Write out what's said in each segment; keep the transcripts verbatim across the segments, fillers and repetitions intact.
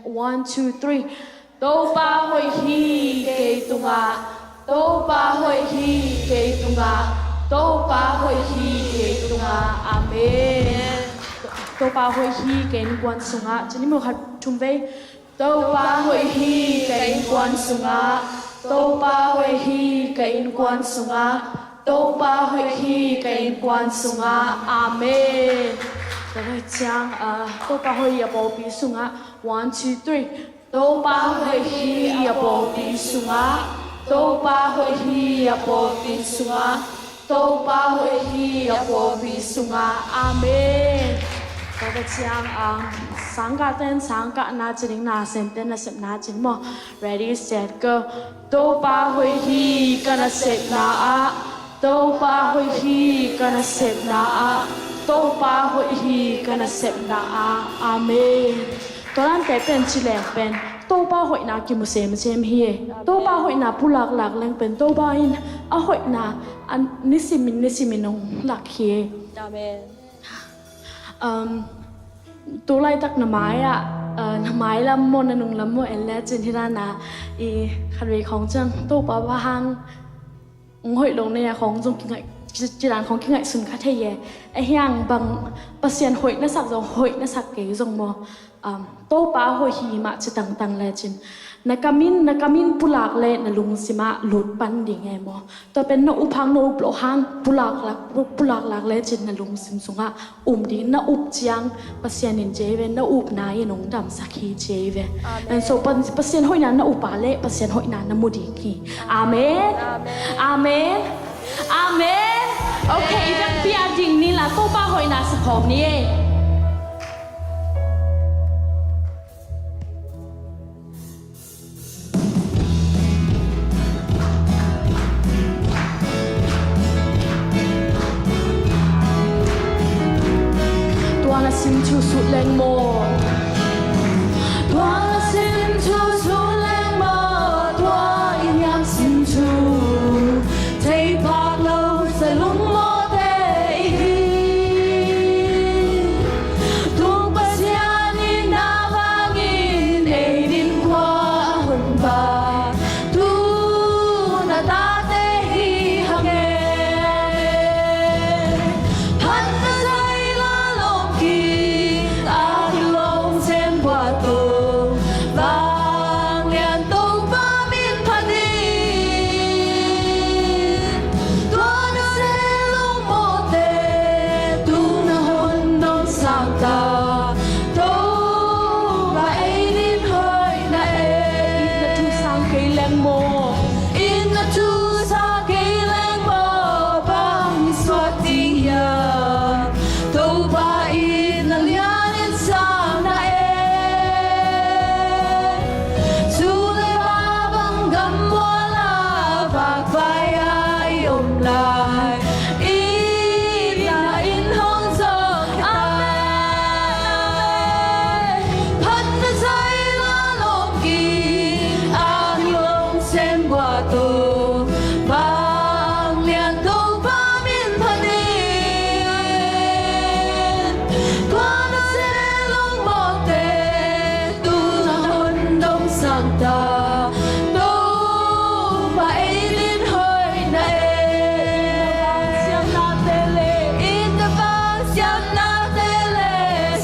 One, two, three. Topa hoih hi kei tungah, Topa hoih hi kei tungah, Topa hoih hi kei tungah. Amen. Topa hoih hi ka innkuan sungah. Cini mu khat thum vei. Topa hoih hi ka innkuan sungah, Topa hoih hi ka innkuan sungah, Topa hoih hi ka innkuan sungah. Amen. Tua ciang, ah, Topa hoih hi a pawlpi sungah. One, two, three. Topa hoih hi a pawlpi sungah, Topa hoih hi a pawlpi sungah, Topa hoih hi a pawlpi sungah. Amen. Tua ciang, um, sangkah ten sangkah na ci ding, nasem ten nasepna ci ding maw. Ready, set, go. Topa hoih hi ka nasepna ah, Topa hoih hi ka nasepna ah, Topa hoih hi ka nasepna ah. Amen. Tua dan te pen ci leng pen Topa hoihna kimu semsem hi e. Topa hoihna pulaklak leng pen Topa in a hoihna a nisimin nisimin hong lak hi e. Amen. Um, tu laitak na mai ah, uh, na mai lam maw, na nung lam maw en le cin hi dana i khatvei khawng ciang Topa bang hang hong hoih lo ne a khawng zong kingaih, ci, ci dan khawng kingaihsun kha thei e. A hiang bang Pasian hoih na sak zong, hoih na sak kei zong maw, um, Topa hoih hi mah ci tangtang le cin na kamin, na kamin pulak le na lungsim ah lut pan ding e maw. Tua pen na up hang, na up loh hang pulaklak, pulaklak le cin na lungsim sungah um ding. Na up ciang Pasian in ci ei ve, na upna in hong damsak hi ci ei ve. Amen. And so Pasian hoihna na up a le Pasian hoihna na mu ding hi. Amen. Amen. Amen. Amen. Okay, i vekpi a ding ni la, Topa hoihna sakhawm ni e. Tua na sim thu sut leng maw. Tua na sim thu sut leng maw. Tua i niam sim thu thei phak lo sa lungmawte i hi. Tung Pasian in na bangin ei din khua a hun ba. Tu na tate hi hang e. Phatna zai la lawm ki a kilawm sem bua tu. Vanglian Topa min phat in. Tua na se lungmawte tu na hun dong sang ta. Topa ei din hoih na e. Inn na thu sang kei leng maw. Inn na thu sang kei leng maw. Bang i suak ding hiam. Topa in na lian in sang na e. Cu le va bang gam mual a vak vai a i om lai. Inn na inn hong zong hi ta. Amen. Phatna zai la lawm ki a kilawm sem bua tu. Vanglian Topa min phat in. Tua na se lungmawte tu na hun dong sang ta. Topa ei din hoih na e. Siamnate le, inn na vang siamnate le,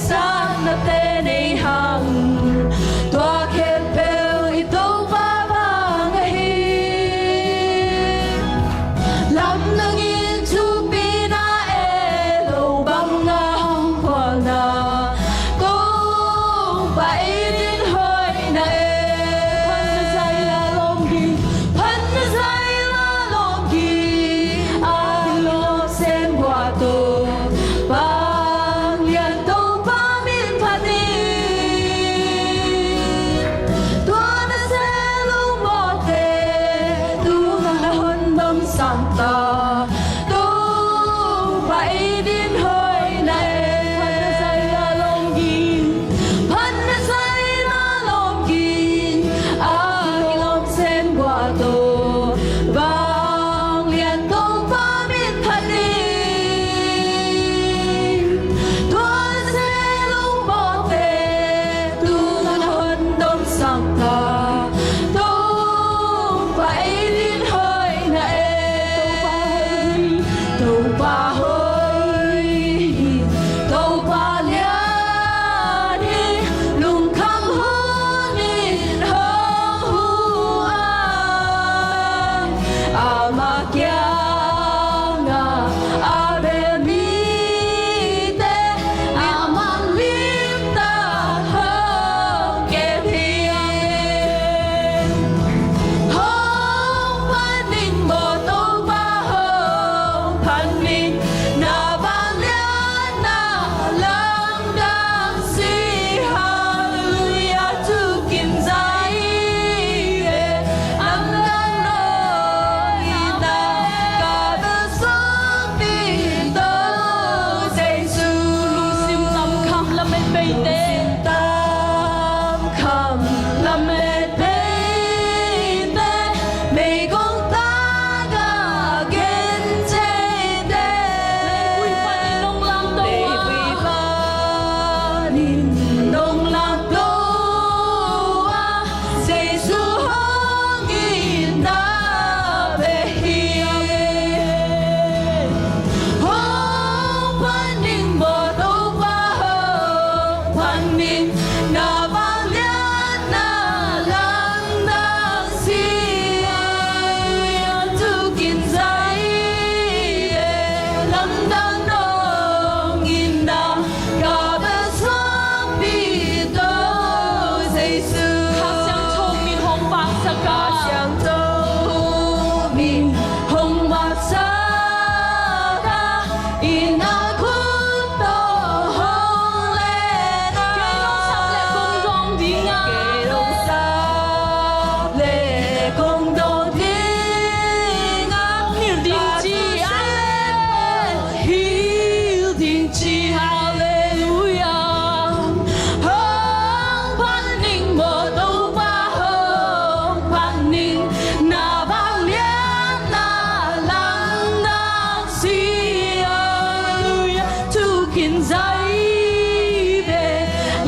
sanate nei hang. Tua khempeuh i Topa bang ahi. Lamdang in thupina e, lo bang a hong khualna. Topa ei din hoih na e. Kha Siangtho min hong paksak a. Kha Siangtho min hong paksak a. Inn a khut tawh hong len a. Kei hong sap le kong dawng ding a. Kei hong sap le kong dawng ding a. Hong hilh ding ci a. Hong hilh ding ci, halleluiah. Hong phat ning maw Topa, hong phat ning. Na vangliatna lamdang si, halleluiah. Thu kin zai ve,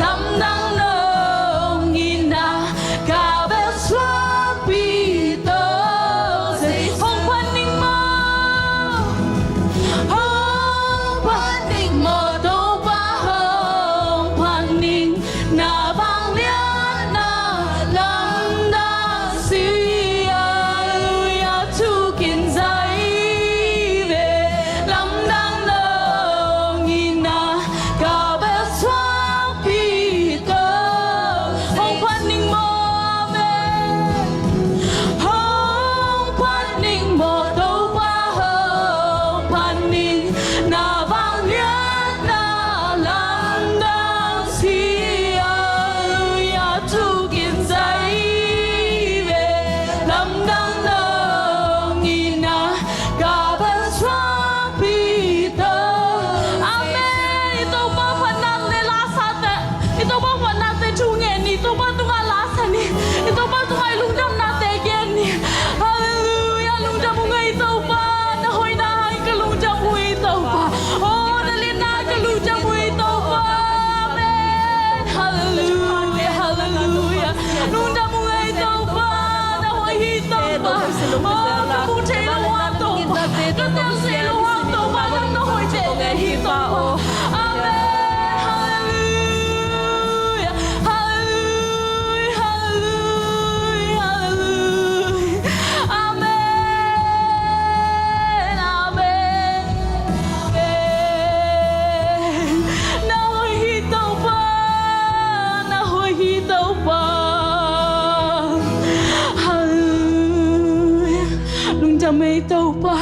lamdang nong itna ka bel suakpi to. Hong phat ning maw, hong phat ning maw Topa, hong phat ning. Na vangliatna lamdang si, halleluiah. Thu kin zai ve, lamdang nong itna ka bel suakpi to. Hong phat ning maw, amen. Hong phat ning maw Topa, hong phat ning. Na vangliatna lamdang si, halleluiah. Thu kin zai ve, lamdang nong itna ka bel suakpi to. Amen. I Topa phatnate la sa teh. I Topa phatnate thu ngen ni. I Topa tungah la sa ni. I Topa tungah i lungdamnate gen ni. Halleluiah. Lungdam ung ei Topa. Na hoihna hangin ka lungdam uh ei Topa. Oh, na liatna ka lungdam uh ei Topa. Amen. Halleluiah. Halleluiah. Lungdam ung ei Topa, na hoih hi Topa. Oh, ka mu thei lo hang Topa, ka tel thei lo hang Topa, nang na hoih teitei hi Topa. Amen. Halleluiah. Halleluiah. Halleluiah. Halleluiah. Amen. Amen. Amen. Na hoih hi Topa, na hoih hi Topa. Halleluiah. Lungdam ei Topa,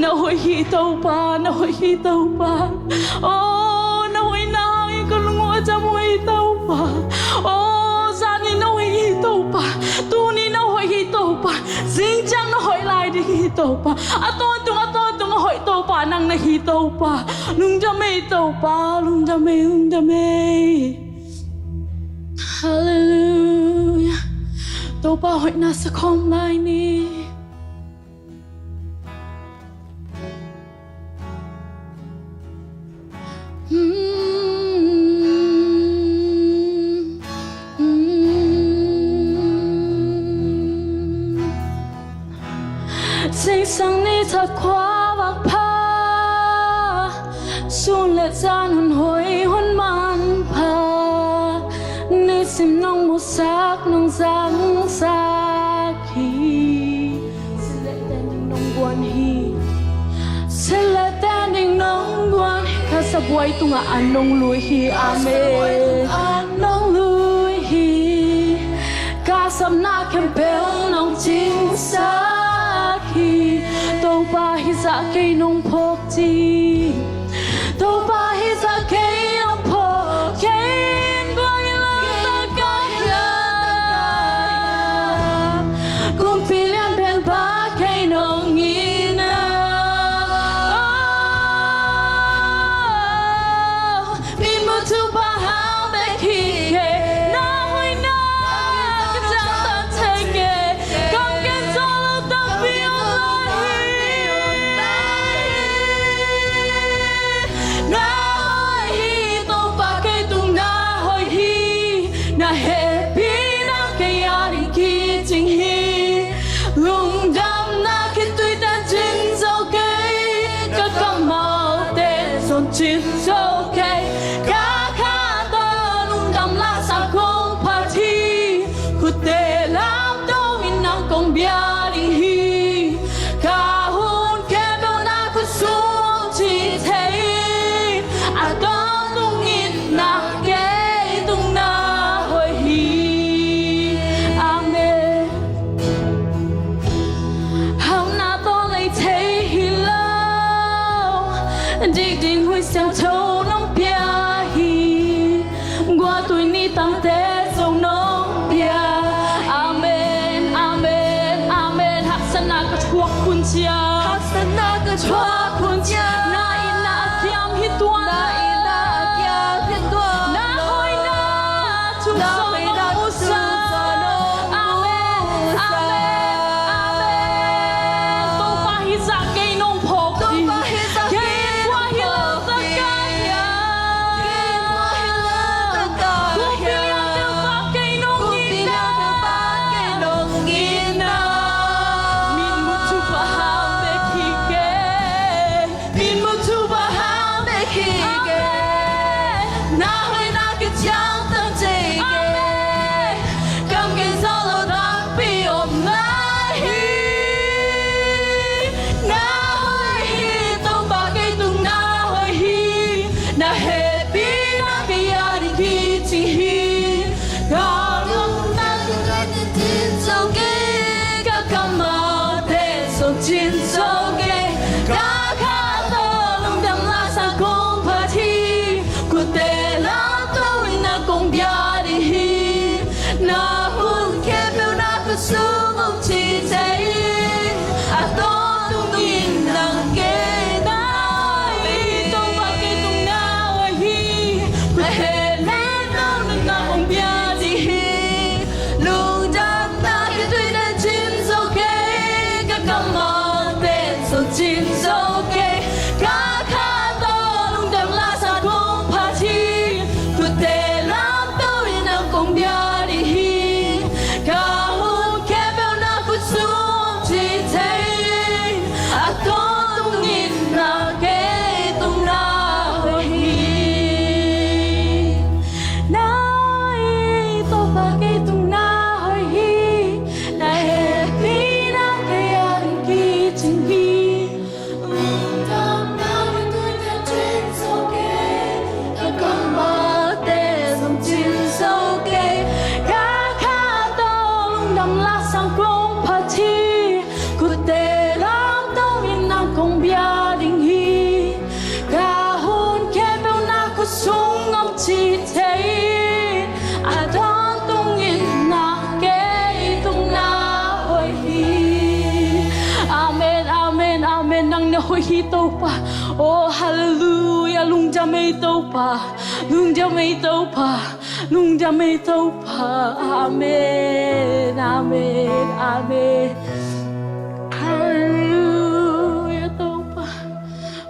na hoih hi Topa, na hoih hi Topa. Oh, na hoihna hangin ka lung uh a dam uh ei Topa. Oh, zani na hoih hi Topa, tuni na hoih hi Topa, zing ciang na hoih lai ding hi Topa. A tawntung, a tawntung a hoih Topa nang na hi Topa. Lungdam ei Topa, lungdam ei, lungdam ei. Halleluiah. Topa hoihna sa khawm lai ni. Hmm. Hmm. Zingsang ni that khua vak pha, sun le zan hun hoih hun manpha, nisim nong musak nong zangsak hi. Silh le ten ding nong guan hi. Silh le ten ding nong guan hi. Kha sa buai tungah an nong lui hi. Amen. An nong lui hi. Ka sapna khempeuh nong cingsak hi. Topa hih zah kei nong phawk ci. Topa hih zah kei nong phawk kei in guang in lamdang ka hiam. Kumpi lian pen pa kei nong itna. Oh, min mu thupha hang bek hi kei. Na hoihna ka ciangtan thei kei. Kam gen zo lo tampi om lai hi. Thuak hun ciang na itna a kiam hi tuan lo. Na itna a kiam hi tuan lo. Na hoihna thuk zawh nong mu sa. Amen. Amen. Amen. Topa hih zah kei nong phawk hi. Topa hih zah kei nong phawk hi. Kei kua hi lo taka hiam? Kei kua hi lo taka hiam? Kong pil liang Topa kei nong itna. Kong pil liang Topa kei nong itna. Mitmuh thupha hang bek hi kei. Mitmuh thupha hang bek hi kei. Amen. Na hoihna kiciangtan thei kei. Amen. Kam kei zawh lo takpi om lai hi. Na hoih hi, Topa kei tung na hoih hi. Na hehpihna kei a ding hi ci hi. Ka lungdam na ka cin zo kei, ka kammalte zong cin zo kei. Ka kha tawh lungdam la sa kong phat hi. Khutte lamto in na kong bia ding hi. Na hun khempeuh na khutsung om ci thei. A tawntung in nang kei na hoih hi, Topa kei tung na hoih hi. Khutte lamto in na kong bia ding hi. Lungdamna kei tui na cin zo kei, ka kammalte zong cin zo kei. Ka kha tawh lungdam la sa kong phat hi. Khutte lamto in na kong bia ding hi. Ka hun khempeuh na khutsung om ci thei. A tawntung in na kei tung na hoih hi. Na hoih, Topa kei tung na hoih hi. Na hehpihna kei a ding hi ci hi. Lungdamna kei tui na cin zo kei, ka kammalte zong cin zo kei. Ka kha tawh lungdam la sa kong phat hi. Khutte lamto in nang kong bia ding hi. Ka hun khempeuh na khutsung om ci thei. A tawntung in na kei tung na hoih hi. Amen, amen, amen. Nang na hoih hi Topa. Oh, halleluia. Lungdam ei Topa. Lungdam ei Topa. Lungdam ei Topa. Amen, amen, amen. Halleluia Topa.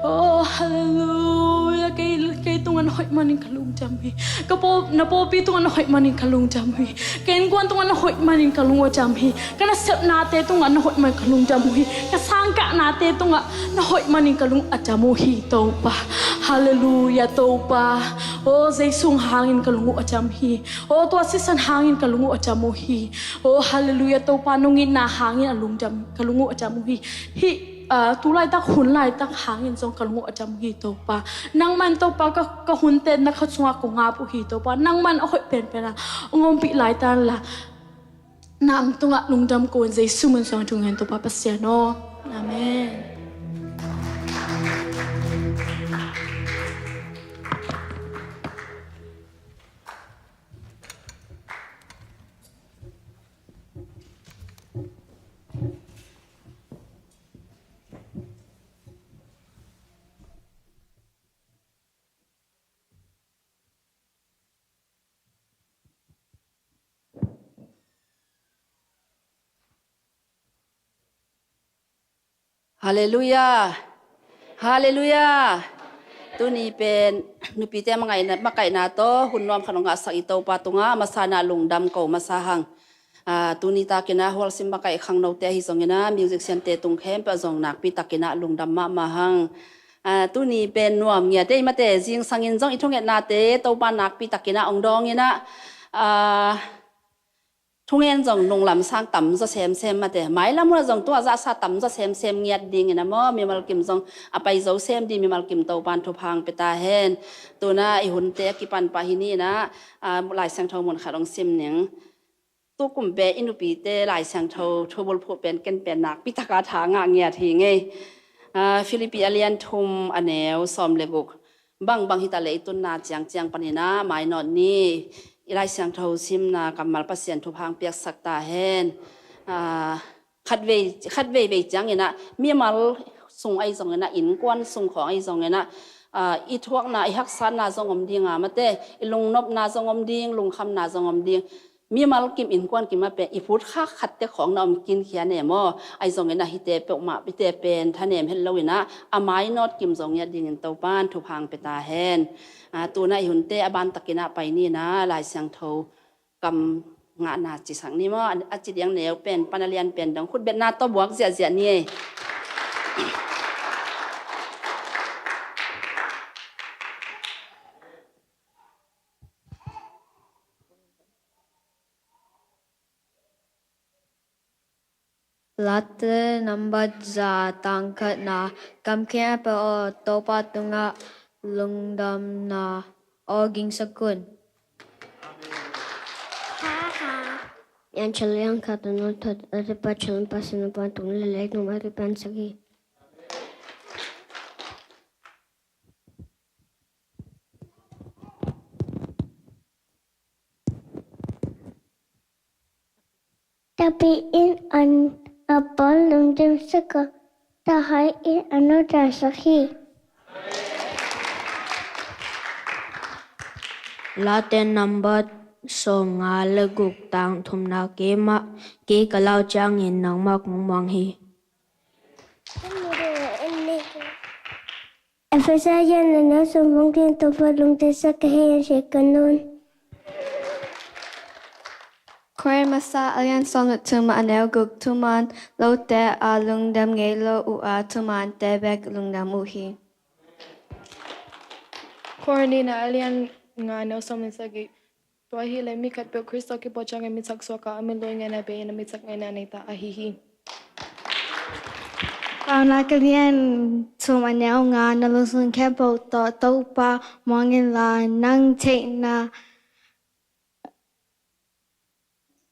Oh, halleluia. Kei, kei tungah na hoih manin ka lungdam hi. Ka paw-, na pawlpi tungah na hoih manin ka lungdam hi. Ka innkuan tungah na hoih manin ka lung uh a dam hi. Ka nasepnate tungah na hoih manin ka lungdam uh hi. Ka sangkahnate tungah na hoih manin ka lung a dam uh hi Topa. Halleluia Topa. Oh, Jesu hangin ka lung uh a dam hi. Oh, tua sisan hangin ka lung uh a dam uh hi. Oh, halleluia Topa, nong itna hangin a lungdam, ka lung uh a dam uh hi. Hih, ah, tu laitak, hun laitak hangin zong ka lung uh a dam uh hi Topa. Nangman Topa ka, ka hunte na kha sungah kong ap uh hi Topa. Nangman a hoih penpen a hong ompih laitan la, nang tungah lungdam ko in Jesu min suang thungen Topa Pasian aw. Amen. Halleluia. Halleluia. Tuni pen nupite mangaihna, makaihna tawh hun nuam khat hong ngahsak i Topa tungah a masa in ah lungdam ko masa hang. Ah, tuni takin ah hualsim makaih khangnote ahi zongin ah musiciante tung khempeuh zong nakpi takin ah lungdam mahmah hang. Ah, tuni pen nuam ngiat ei mate, zingsangin zong i thungetnate Topa nakpi takin ah hong dawngin ah, ah, thungen zong nunglam sang tamzaw semsem mate, mailam hun ah zong tua zahsa tamzaw semsem ngiat dingin ah maw, mimal kim zong a pai zo sem ding mimal kim Topan thupha hong pia ta hen. Tuna i hunte a kipan pah hi ni in ah, ah, Lai Siangtho mun khat hong sim ning. Tukum pen i nupite Lai Siangtho thu bulphuh pen ken pen nakpi taka tha ngah ngiat hi ngei. Ah, Philippi a lian thum a neu sawm le guk. Bangbang hi ta leh i tunna ciangciang panin ah mainawt ni. I Lai Siangtho simna kammal Pasian thupha hong piaksak ta hen. Ah, khatvei, khatvei vei ciangin ah mimal sung ahi zongin ah, innkuan sung khawng ahi zongin ah, ah, i thuakna, i haksatna zong om ding a, mate, i lungnopna zong om ding, lungkhamna zong om ding. Mimal kim, innkuan kim ah pen i phutkhak khatte khawng na om kinkhia ne maw? Ahi zongin ah hihte peuhmah, hihte pen thanem het loin ah, a mainawt kim zong ngiat dingin Topa'n thupha hong pia ta hen. Ah, tu-in ah i hunte a ban takin ah pai ni in ah, Lai Siangtho kam ngahna cisak ni maw? A ci diang neu pen pan a lian pen dong khutbetna tawh buak ziahziah ni ei. Late nambat za, tang khatna. Kam khin peuh aw, Topa tungah lungdamna aw gingsak un. Yan chaliang khat a nunthot a ripa chalan pasin a pan tung le lei tung a ripan sagi. Tapi in an a pawl lungdam sak a, tahai in a nungta sak hi. Late nambat sawmnga le guk, tang thumna. Keimah, kei ka lau ciangin nangmah kong muang hi. Efesa a lian nga, a neu sawm le nih, Topa lungdam sak ka hi, an sia ka nun. Korin masa a lian sawm le thum, a neu guk. Thuman lote a lungdam ngei lo uh a, thumante bek lungdam uh hi. Korin nihna a lian nga, a neu sawm le sagih. Tua hileh mi khatpeuh Khrist tawh kipawl ciangin mitsak suak a, a mit lui ngeina bei-in a mitsak ngeina nei ta ahi hi. Paunak a lian thum, a neu nga. Na lungsim khempeuh tawh Topa muang inla, nang theihna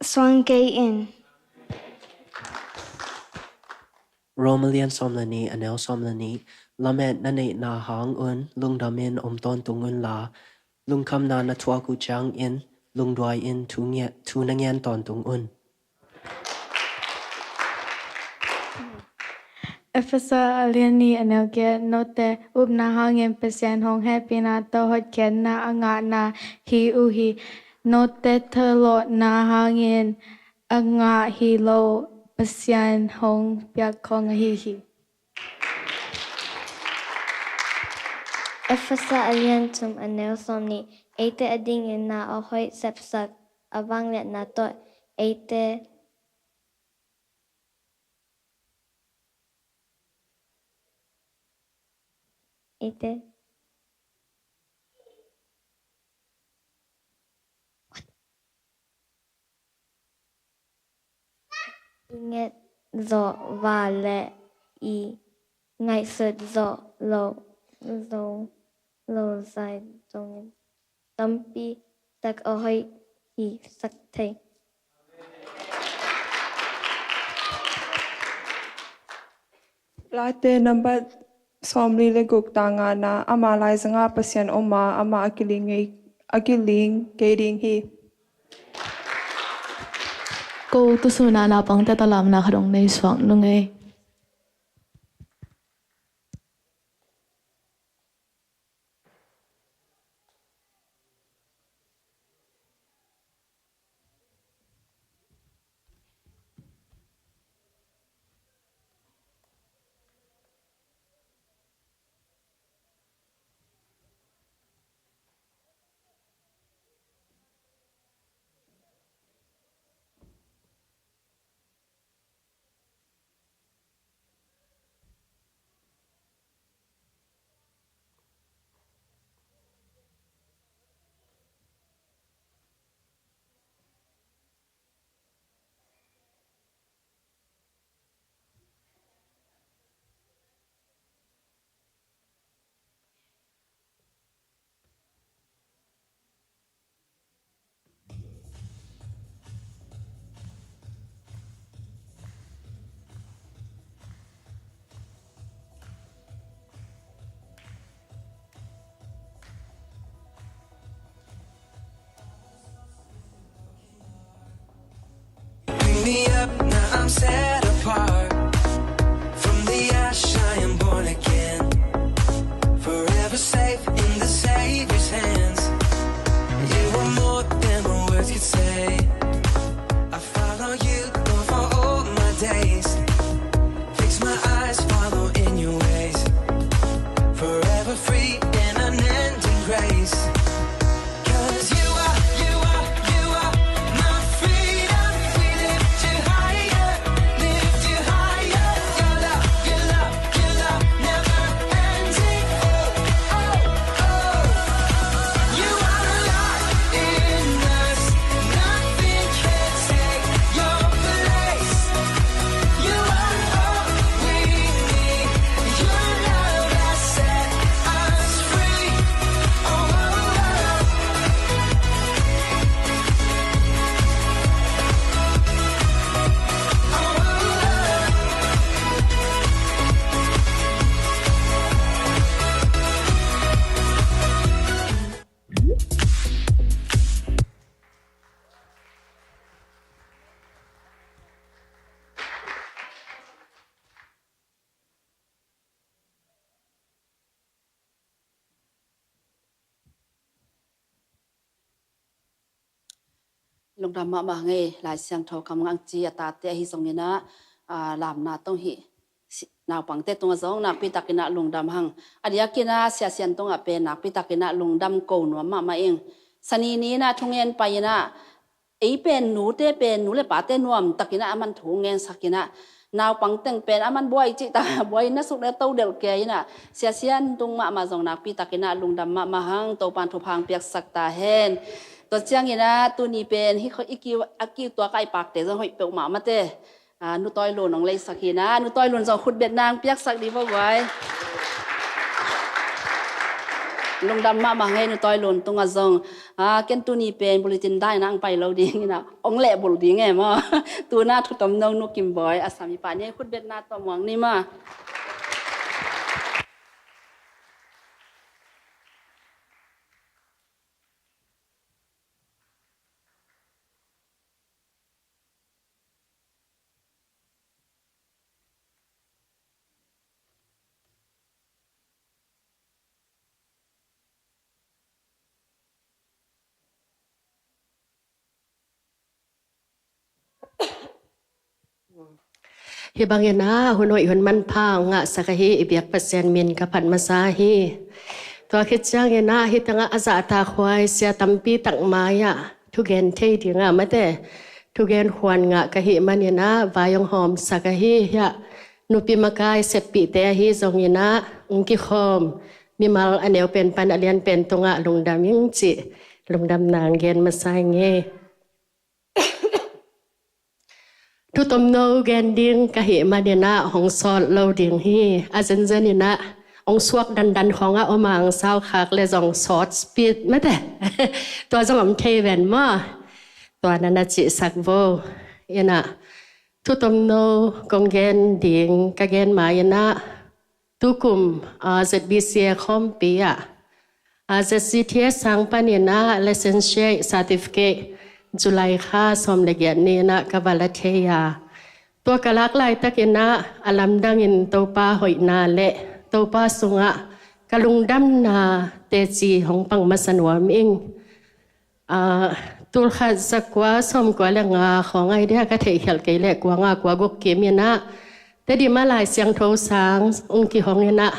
suang kei in. Rom a lian sawm le nih, a neu sawm le nih. Lamet na neihna hang un lungdam in om tawntung unla, lungkhamna na thuak uh ciangin lungduai in thu nge-, thu na ngen tawntung un. Efesa a lian nih, a neu giat. Note upna hangin Pasian hong hehpihna tawh hotkhiatna a ngahna hi uh hi. Note thalawhna hangin a ngah hi lo, Pasian hong piak khawng ahi hi. Efesa a lian thum, a neu sawm nih. Eite adingin na a hoih sepsak a vangliatna tawh eite, eite i nget zawh va le i ngaihsut zawh lo, zo lo zai zongin tampi tak a hoih hi sak thei. Late nambat sawmli le guk, tang ngana. Ama laizangah Pasian om a, amah a kiling ngei, a kiling kei ding hi. Ko tusuna naupangte tawh lamna khat hong nei suak nung ei. Bring me up, now I'm set apart. From the ash I am Lungdam mahmah hang ei, Lai Siangtho kam ngakci a tate ahi zongin ah, aa, lamna tong hi. Si-, naupangte tungah zong nakpi takin ah lungdam hang. A diakin ah Sia Sian tungah pen nakpi takin ah lungdam ko nuam mahmah ing. Sani ni-in ah thungen pai-in ah, ei pen nute pen nu le pate nuam takin ah aman thu ngensak in ah, naupang teng pen aman buai cih ta, buai na suk le to delh kei in ah, Sia Sian tung mahmah zong nakpi takin ah lungdam mahmah hang, Topan thupha hong piaksak ta hen. Tua ciangin ah tuni pen hih kho-, i kiu, a kiu tua kai pakte zong hoih peuhmah mate. Ah, Nu Tawi Lun hong leisak hi in ah, Nu Tawi Lun zong khutbetna hong piaksak dih vo guai. Lungdam mahmah hang ei, Nu Tawi Lun tungah zong. Ah, ken tuni pen bulletin dan in ah hong pai lo ding in ah, hong lehbulh ding e maw. Tu-in ah thu tomno Nu Kim Bawi, Assam i pa ni, khutbetna tawh muang ni maw. Hih bangin ah hun hoih hun manpha hong ngahsak ahi i biak Pasian min ka phat masa hi. Tua khit ciangin ah hih tengah a zahtakhuai sia tampi tak mai-ah thugen thei dingah mate, thugen khuan ngah ka hih manin ah vai hong hawmsak ahi. Hiah nupi makai seppihte ahi zongin ah hong kikhawm mimal a neu pen pan a lian pen tungah lungdam ing cih lungdamna hong gen masa ing ei. Thu tomno gen ding ka hih manin ah hong sawt lo ding hi. A zenzen in ah hong suak dandan khawng a om a, hong saukhak le zong short speech mate. Tua zong om thei ven maw. Tua na na cihsak vo. In ah thu tomno kong gen ding ka gen ma-in ah, tukum, ah, Z B C A khawmpi ah, ah, Z C T S sang panin ah licentiate certificate July kha sawm le giat ni-in ah ka va la thei a. Tua ka lak laitakin ah a lamdangin Topa hoihna le Topa sungah ka lungdamna teci hong pang masa nuam ing. Ah, tulkhat zakua sawmkua le nga khawng ai dia ka theihkhialh kei leh kua nga kua guk kim in ah, Tedim ah Lai Siangtho sang hong kihong in ah,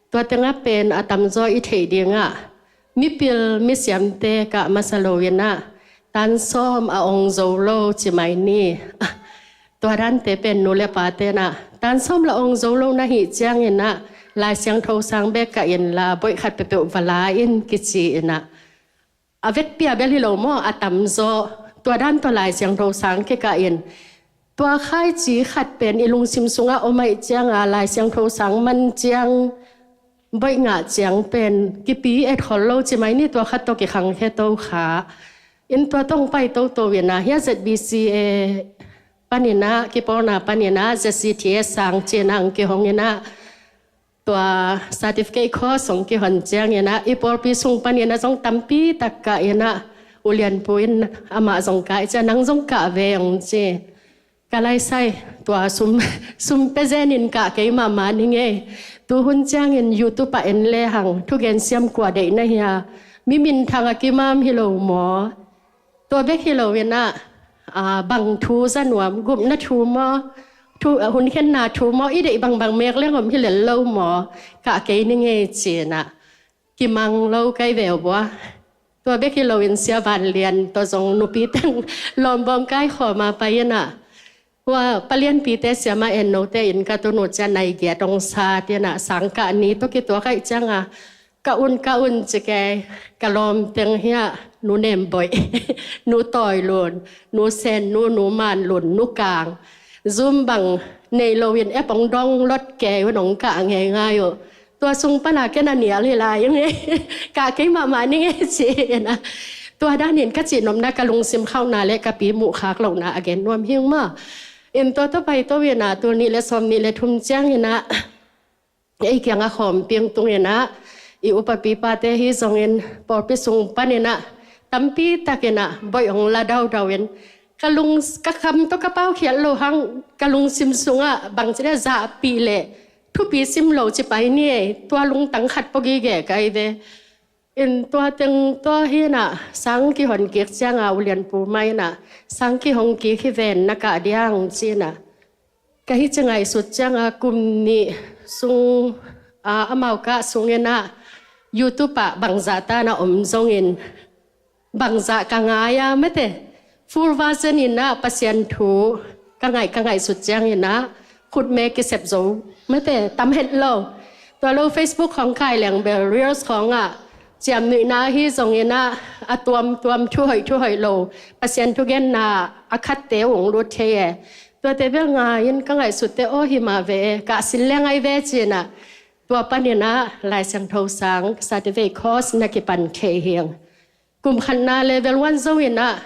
tua tengah pen a tamzaw i theih dingah mipil misiamte kah masa lo in ah, tan sawm a ong zo lo ci mai ni. Tua dante pen nu le pate in ah tan sawm la ong zo lo na hih ciangin ah Lai Siangtho sang bek kah inla boih khat peuhpeuh va la in kici in ah, a vekpi a bel hi lo maw, a tamzaw. Tua dan tawh Lai Siangtho sang kikah in, tua khaici khat pen i lungsim sungah om ahih cianga Lai Siangtho sang man ciang, boih ngah ciang pen kipi et khol lo ci mai ni, tua khat tawh kikhangkhia to kha. In tua tawh hong pai toto in ah, hiah Z B C A panin ah, kipawlna panin ah Z C T S sang ci-in ah hong kihong in ah, tua certificate course hong kihon ciangin ah, i pawlpi sung panin ah zong tampi tak kah in ah, U Lian Pu in amah zong kah i ci a, nang zong kah ve hong ci. Ka laisai, tua sum, sum pia zenin kah kei mahmah ning ei. Tuhun ciangin YouTube ah en lehang, thugen siam kua deih na hia? Mi minthang a kimam hi lo maw? Tua bek hi lo in ah, aa, bang thu za nuam, gupna thu maw, thu, aa, hunkhenna thu maw, i deih bangbang mek leng om hi lel lo maw, kah kei ning ei ci-in ah, kimang lo kai veu bua. Tua bek hi lo in Sia Van Lian tawh zong nupi teng lawmbawm kaikhawm a pai in ah, hua palianpite siamah en note in ka tun uh ciang nai giat hong sat in ah, sangkah ni tawh kituak ahih cianga, ka un, ka un ci kei, ka lawm teng hiah, Nu Nem Boih, Nu Tawi Lun, Nu Sen Nu, Nu Man Lun, Nu Kang, Zoom bang nei loin app hong download kei un hong kah ngeingai uh. Tua sung pana ken a nial hi lai ing ei, kah kei mahmah ning ei ci in ah. Tua danin ka cihnopna, ka lungsim khauhna le ka pi muhkhak lohna a gen nuam hi ing maw. In tua tawh paito in ah, tul nih le sawm nih le thum ciangin ah, ei kiangah khawmpi hong tung in ah, i upa pipate hi zongin pawlpi sung panin ah, tampi takin ah boih hong la daudau in, ka lung, ka kam tawh ka paukhiat loh hang, ka lungsim sungah bangci le zahpih le thupi sim lo ci pai ni ei, tua lungtang khat pua gige kai ve. In tua teng tua hi inah, sang kihon kik cianga ulianpu mah inah, sang kihong kik hi ven na kah diang ci inah. Ka hi ci ngaihsut cianga kum nih sung, a, amau kah sung inah, YouTube ah bangzah ta na om zongin, bangzah ka ngai a mate, full version inah Pasian thu ka ngaih, ka ngaihsut ciang inah khutme kisep zo mate, tam het lo. Tua lo Facebook khong kai leng bel, Reels khong ah ciamnuihna hi zong inah a tuamtuam, thuhoih thuhoih lo Pasian thugenna a khatte ung lut thei e. Tuate bel ngai in ka ngaihsutte aw hi mah ve e, kah sin leng ai ve ci inah, tua pan inah Lai Siangtho sang certificate course na kipan thei hi ing. Kum khatna level one zo inah,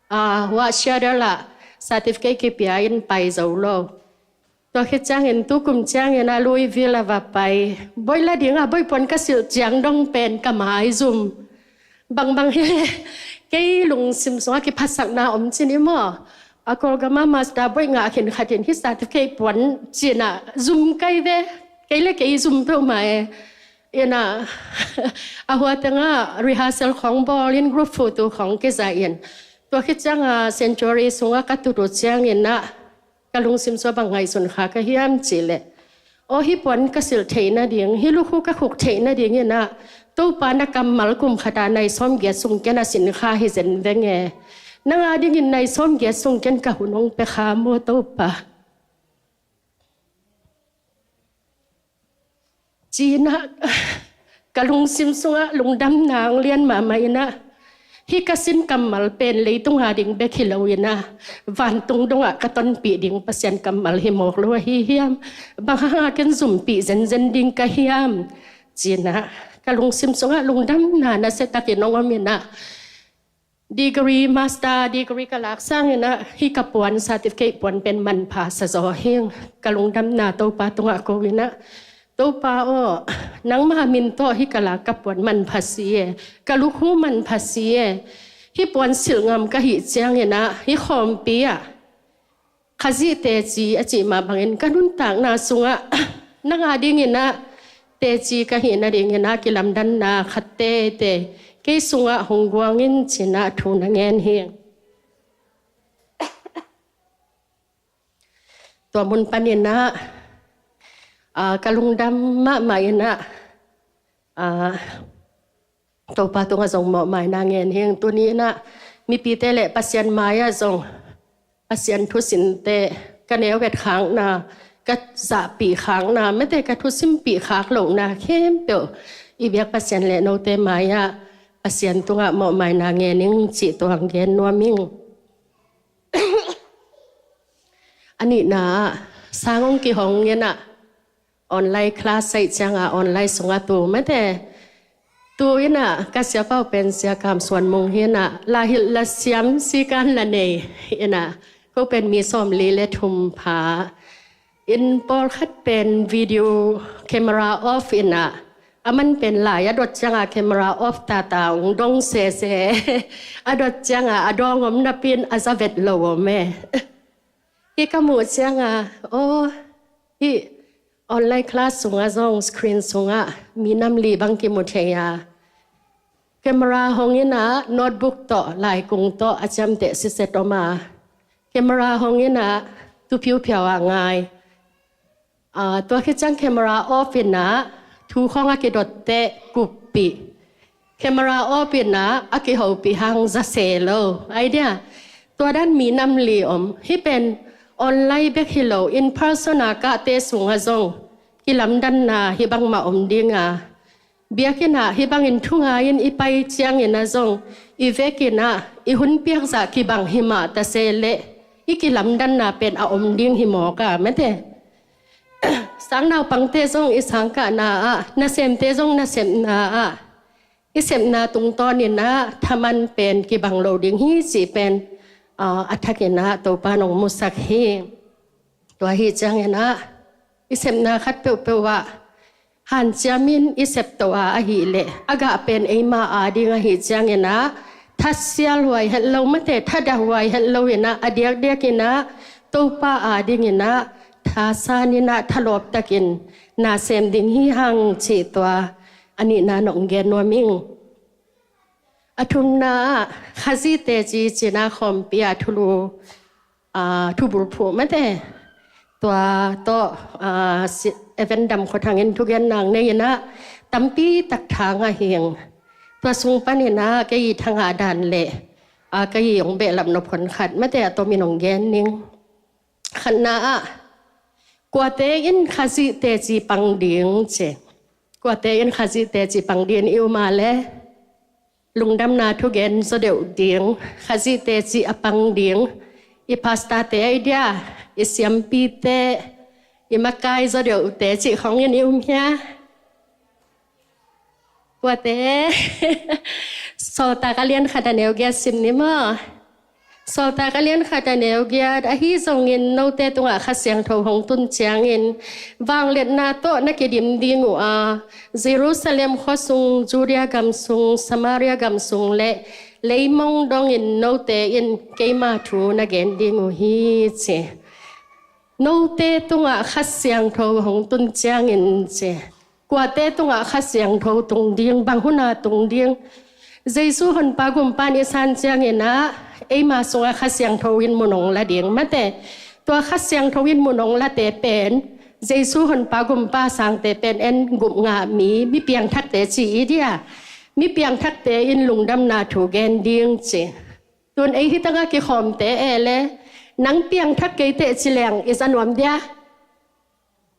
a, Wah Seattle ah certificate kipia in pai zo lo. Tua khit ciangin tukum ciang inah Louisville ah va pai. Boih la dinga boih puan ka silh ciang dong pen ka mai zum. Bangbang hi le, kei lungsim sungah kiphatsakna om cin i maw. A Kawlgama master boih ngah khin khatin hih certificate puan ci inah zum kai ve. Kei le kei zum peuhmah e. Inah, a hua tengah rehearsal khong bawlin group photo khong kizai in. Tua khit cianga sanctuary sungah ka tut uh ciang inah, ka lungsim sua bang ngaihsun kha ka hiam cih leh, aw hih puan ka silh theih nading, hih lukhu ka khuk theih nading inah, Topa na kammal kum khata nai sawm giat sung ken a sin kha hi zen veng e. Nang a dingin nai sawm giat sung ken ka hun hong pia kha maw Topa. Ci inah, ka lungsim sungah lungdamna hong lian mahmah inah, hih ka sin kammal pen leitung a ding bek hi lo inah, vantung dongah ka tonpih ding Pasian kammal hi mawk lo ahi hiam? Bang hanga ken zumpih zenzen ding ka hiam? Ci inah, ka lungsim sungah lungdamna nasia takin hong om inah, degree, master degree ka lak sang inah, hih ka puan, certificate puan pen manpha sa zaw hi ing. Ka lungdamna Topa tungah ko inah, Topa aw, nangma min tawh hih ka lak ka puan manpha si e, ka lukhu manpha si e. Hih puan silh ngam ka hih ciang inah, hih khawmpi ah Khazih teci a cih mah bangin ka nuntakna sungah nang a ding inah teci ka hih nading inah kilamdanna khat teitei kei sungah hong guang in ci inah thu na ngen hi ing. Tua mun pan inah, a, ka lungdam mahmah inah, a, Topa tungah zong mawhmaina ngen hi ing. Tuni inah mipite le Pasian mai-ah zong Pasian thusinte ka neu vet khakna, ka zahpih khakna, mate ka thusimpih khak lohna khempeuh i biak Pasian le note mai-ah Pasian tungah mawhmaina ngen ing cih tua hong gen nuam ing. A nihna ah, sang hong kihong inah online class ahih cianga online sungah tu mate, tu inah ka siapa uh pen Sia Kam Suan Mung hi inah, la hilh la siam, sikan la nei inah, ko pen mi sawmli le thum pha in, pawlkhat pen video camera off inah, aman pen lai a dot cianga camera off tata hong dong sese. A dot cianga a dawng om napi-in a za vet lo om e. Hih ka muh cianga, aw, hih online class sungah zong screen sungah mi nam li bang kimu thei a, camera hong inah notebook tawh, laikung tawh a ciamteh siset om a, camera hong inah tu phiuphiau a ngai. A, tua khit ciang camera off inah thu khawng a kidotteh kuppih. Camera off inah a kihopih hang za se lo. Ai dia, tua dan mi nam li om. Hih pen online bek hi lo, in person a kahte sungah zong kilamdanna hih bangmah om ding a, biakinn ah hih bangin thu ngai-in i pai ciangin ah zong i vekin ah i hun piakzah kibang hi mah ta se leh i kilamdanna pen a om ding hi mawk a, mate. Sang naupangte zong i sangkahna ah, nasemte zong nasepna ah, i sepna tungtawnin ah thaman pen kibang lo ding hi cih pen, ah, a thakin ah Topa nong musak hi. Tua hi ciangin ah i sepna khat peuhpeuh ah hanciamin i sep to a, ahih leh a gah pen eima a ding ahih ciangin ah thasial huai het lo, mate, thadah huai het loin ah a diakdiakin ah Topa a dingin ah thasanin ah thalawptakin na sem ding hi hang cih tua a nihna nong gen nuam ing. A thumna ah Khazih teci cina khawmpi a thulu, aa, thubulphuh mate. Tua tawh, aa, si-, Evan Dam Khua Thang in thugen nang nei inah tampi tak tha ngah hing. Tua sung pan inah kei i thangah dan le, aa, kei i hong behlap nop hon khat mate a tomin hong gen ning. Khatna ah, kuate in Khazih teci pang ding ci. Kuate in Khazih teci pang ding i um a le, lungdamna thugen zaw deuh ding, Khazih teci a pang ding, i pastor te ai dia, i siampi te, i makai zaw deuh teci khong in i um hia? Kuate, Sawltak a lian khat a neu giat sim ni maw? Sawltak a lian khat a neu giat, ahi zongin note tungah Kha Siangtho hong tun ciangin, vangliatna tawh na kidim ding uh a, Jerusalem khuasung, Judea gamsung, Samaria gamsung le leimong dongin note in keima thu na gen ding uh hi ci. Note tungah Kha Siangtho hong tun ciangin ci. Kuate tungah Kha Siangtho tung ding, bang huna tung ding? Jesu honpa gumpa in i san ciangin ah, eima sungah Kha Siangtho in mun hong la ding mate. Tua Kha Siangtho in mun hong late pen, Jesu honpa gumpa sangte pen en gup ngah mi, mi piangthakte ci i dia. Mi piangthakte in lungdamna thu gen ding ci. Tun ei hi tangah kikhawmte e le, nang piangthak kei teh ci leng i za nuam dia.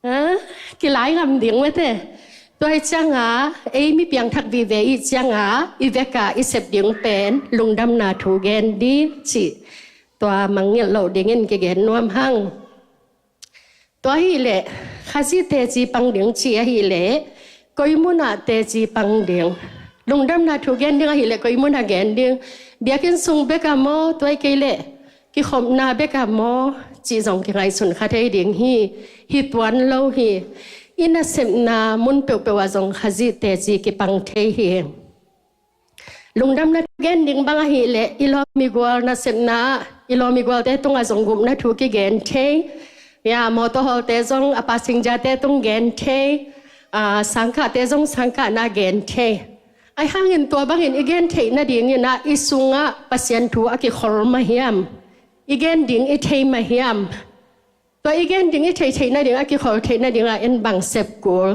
Ha? Kilai ngam ding mate. Tua hi cianga, ei mi piangthak vive i cianga, i veka i sep ding pen, lungdamna thu gen ding ci. Tua mangngilh loh dingin kigen nuam hang. Tua hi leh, Khazih teci pang ding ci ahi leh, koi munah teci pang ding. Lungdamna thu gen ding ahi leh, koi munah gen ding. Biakinn sung beka maw, tua hi kei leh, kikhopna beka maw, cih zong kingaihsun kha thei ding hi, hi tuan lo hi. I nasepna mun peuhpeuh ah zong Khazih teci kipang thei hi. Lungdamna thu gen ding bang ahi leh, i lawm i gual nasepna ah, i lawm i gualte tungah zong gupna thu kigen thei. Ya, mawtaw hawlte zong a passenger-te tung gen thei. Ah, sangkahte zong sangkahna gen thei. Ahi hangin tua bangin i gen theih nadingin ah i sungah Pasian thu a kikhol mah hiam? I gen ding i thei mah hiam? Tua i gen ding i thei theih nading a kikhol theih nadingah en bang sep kul?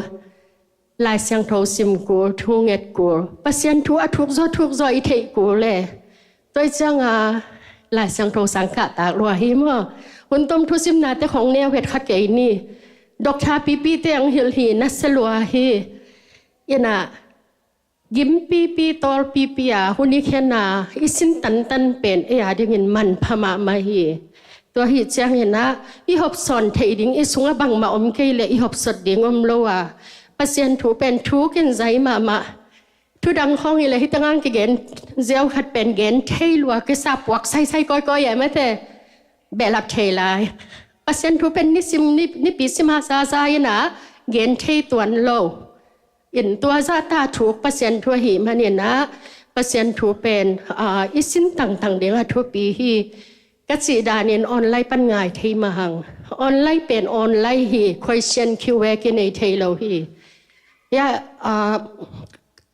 Lai Siangtho sim kul, thu nget kul. Pasian thu a thuk zaw, thuk zaw i theih kul le. Tua hi cianga Lai Siangtho sangkah tak lua hi maw? Hun tom thusimnate khong neu het kha kei ni. Doctor pipite ang hilh hi, nasia lua hi. Inah, gim pipi, tawl pipi a, hun i khen a, i sin tantan pen ei a dingin manpha mahmah hi. Tua hi ciangin ah, i hopsawn theih ding, i sungah bangmah om kei leh i hopsot ding om lo a. Pasian thu pen thukin zai mahmah. Thudang khawng hi leh hi tangang kigen ziau khat pen gen thei lua, kisa puak saisai kawikawi e mate. Behlap thei lai. Pasian thu pen nisim, ni, nipi sim a zaza inah gen thei tuan lo. In tua zahta thuk Pasian thu ahih manin ah, Pasian thu pen, ah, i sin tangtang ding a thupi hi. Ka cih danin online pan ngai thei mah hang. Online pen online hi, question Q A kinei thei lo hi. Ya, ah,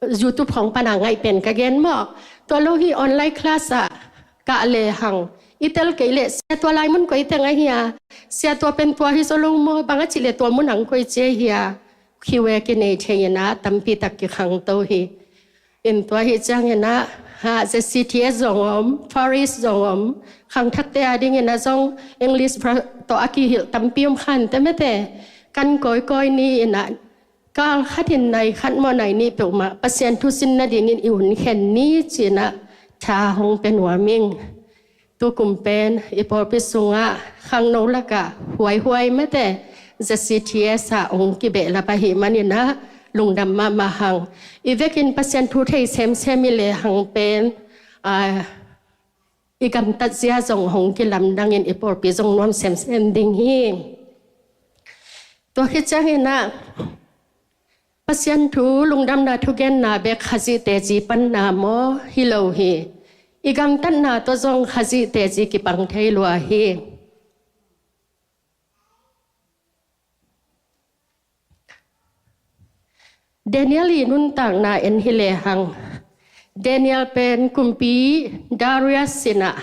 YouTube khong pan a ngaih pen ka gen maw. Tua lo hi online class ah kah le hang. I tel kei leh, sia tua lai mun koi teng ahi a. Sia tua pen tua hi zaw lo maw, bang a cih leh tua mun ang koi ci ahi a. Q A kinei thei inah tampi tak kikhangto hi. In tua hi ciangin ah, ha, Z C T S zong om, Forest zong om, khangthakte a dingin ah zong English pra-, tawh a kihilh tampi om khan te mate. Kan kawikawi ni inah, kal khatin nai khat maw nai nih peuhmah Pasian thu sin nadingin i hun khen ni ci-in ah tha hong pia nuam ing. Tukum pen i pawlpi sungah khangno lakah huaihuai mate Z C T S ah hong kibehlap ahih manin ah lungdam mahmah hang. I vekin Pasian thu thei semsem i lehang pen, aa, i gamtat zia zong hong kilamdangin i pawlpi zong nuam semsem ding hi. Tua khit ciangin ah Pasian thu lungdamna thugenna bek Khazih teci panna maw? Hi lo hi. I gamtatna tawh zong Khazih teci kipang thei lua hi. Daniel i nuntakna en hi lehang, Daniel pen kumpi Darius sinah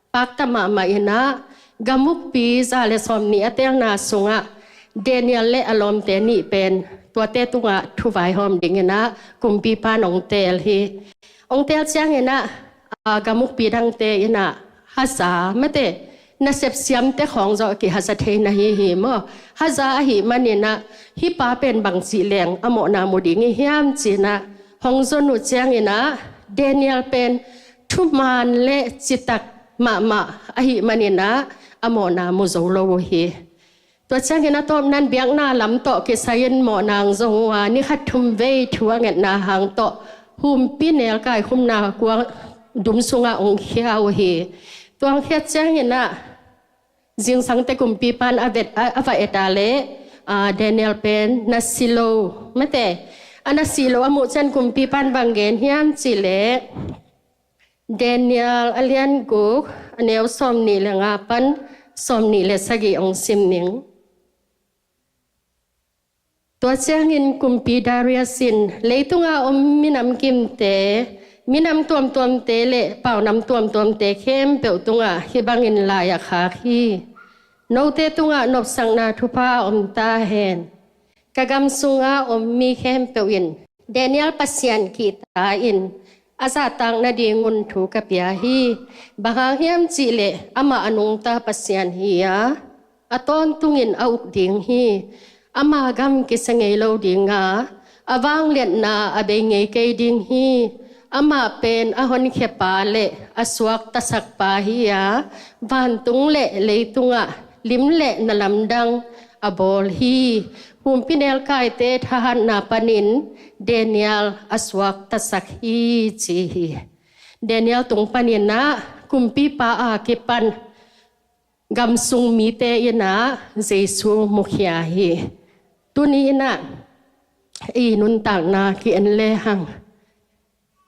pakta mahmah inah, gamukpi za le sawmnih a telna sungah Daniel le a lawmte nih pen tuate tungah thuvaihawm dinginah kumpipa in ong teel hi. Ong teel cianginah, a, gamukpi dangte inah haza mate nasep siamte khawng zawh kihaza thei na hi hi maw? Haza ahih maninah hih pa pen bangci leng a mawhna mu ding hi hiam cinah hong zon uh cianginah Daniel pen thuman le citak mahmah ahih maninah a mawhna mu zo lo uh hi. Tua ciangin a tawpna in biakna lam tawh kisai-in mawhna ong zong uh a, ni khat thum vei thu a ngetna hang tawh humpi nelkai khumna kua dum sungah ong khia uh hi. Tua ong khiat cianginah zingsangte kumpipa in a vet, a, a va et a leh, a, Daniel pen na si lo mate. A na si lo a muh ciang kumpipa in bang gen hiam cih leh, Daniel a lian guk, a neu sawmnih le nga pan sawmnih le sagih ong sim ning. Tua ciangin kumpi Darius in leitunga om minam kimte, minam tuamtuamte le paunam tuamtuamte khempeuh tungah hih bangin lai a khak hi. Note tungah nopsakna thupha om ta hen. Ka gam sunga om mi khempeuh in Daniel Pasian kihta in a zahtak nadingun thu ka pia hi. Bang hang hiam cih leh amah a nungta Pasian hi a, a tawntungin a uk ding hi. Ama gam kisia ngei lo ding a, a vangliatna a bei ngei kei ding hi. Amah pen a honkhiapa le a suaktasakpa hi a, vantung le leitungah lim le na lamdang a bawl hi. Humpi nelkaite thahatna panin Daniel a suaktasak hi ci hi. Daniel tung paninah kumpipa a kipan gam sung mite inah Jesu mukhia hi. Tuni inah i nuntakna ki-en lehang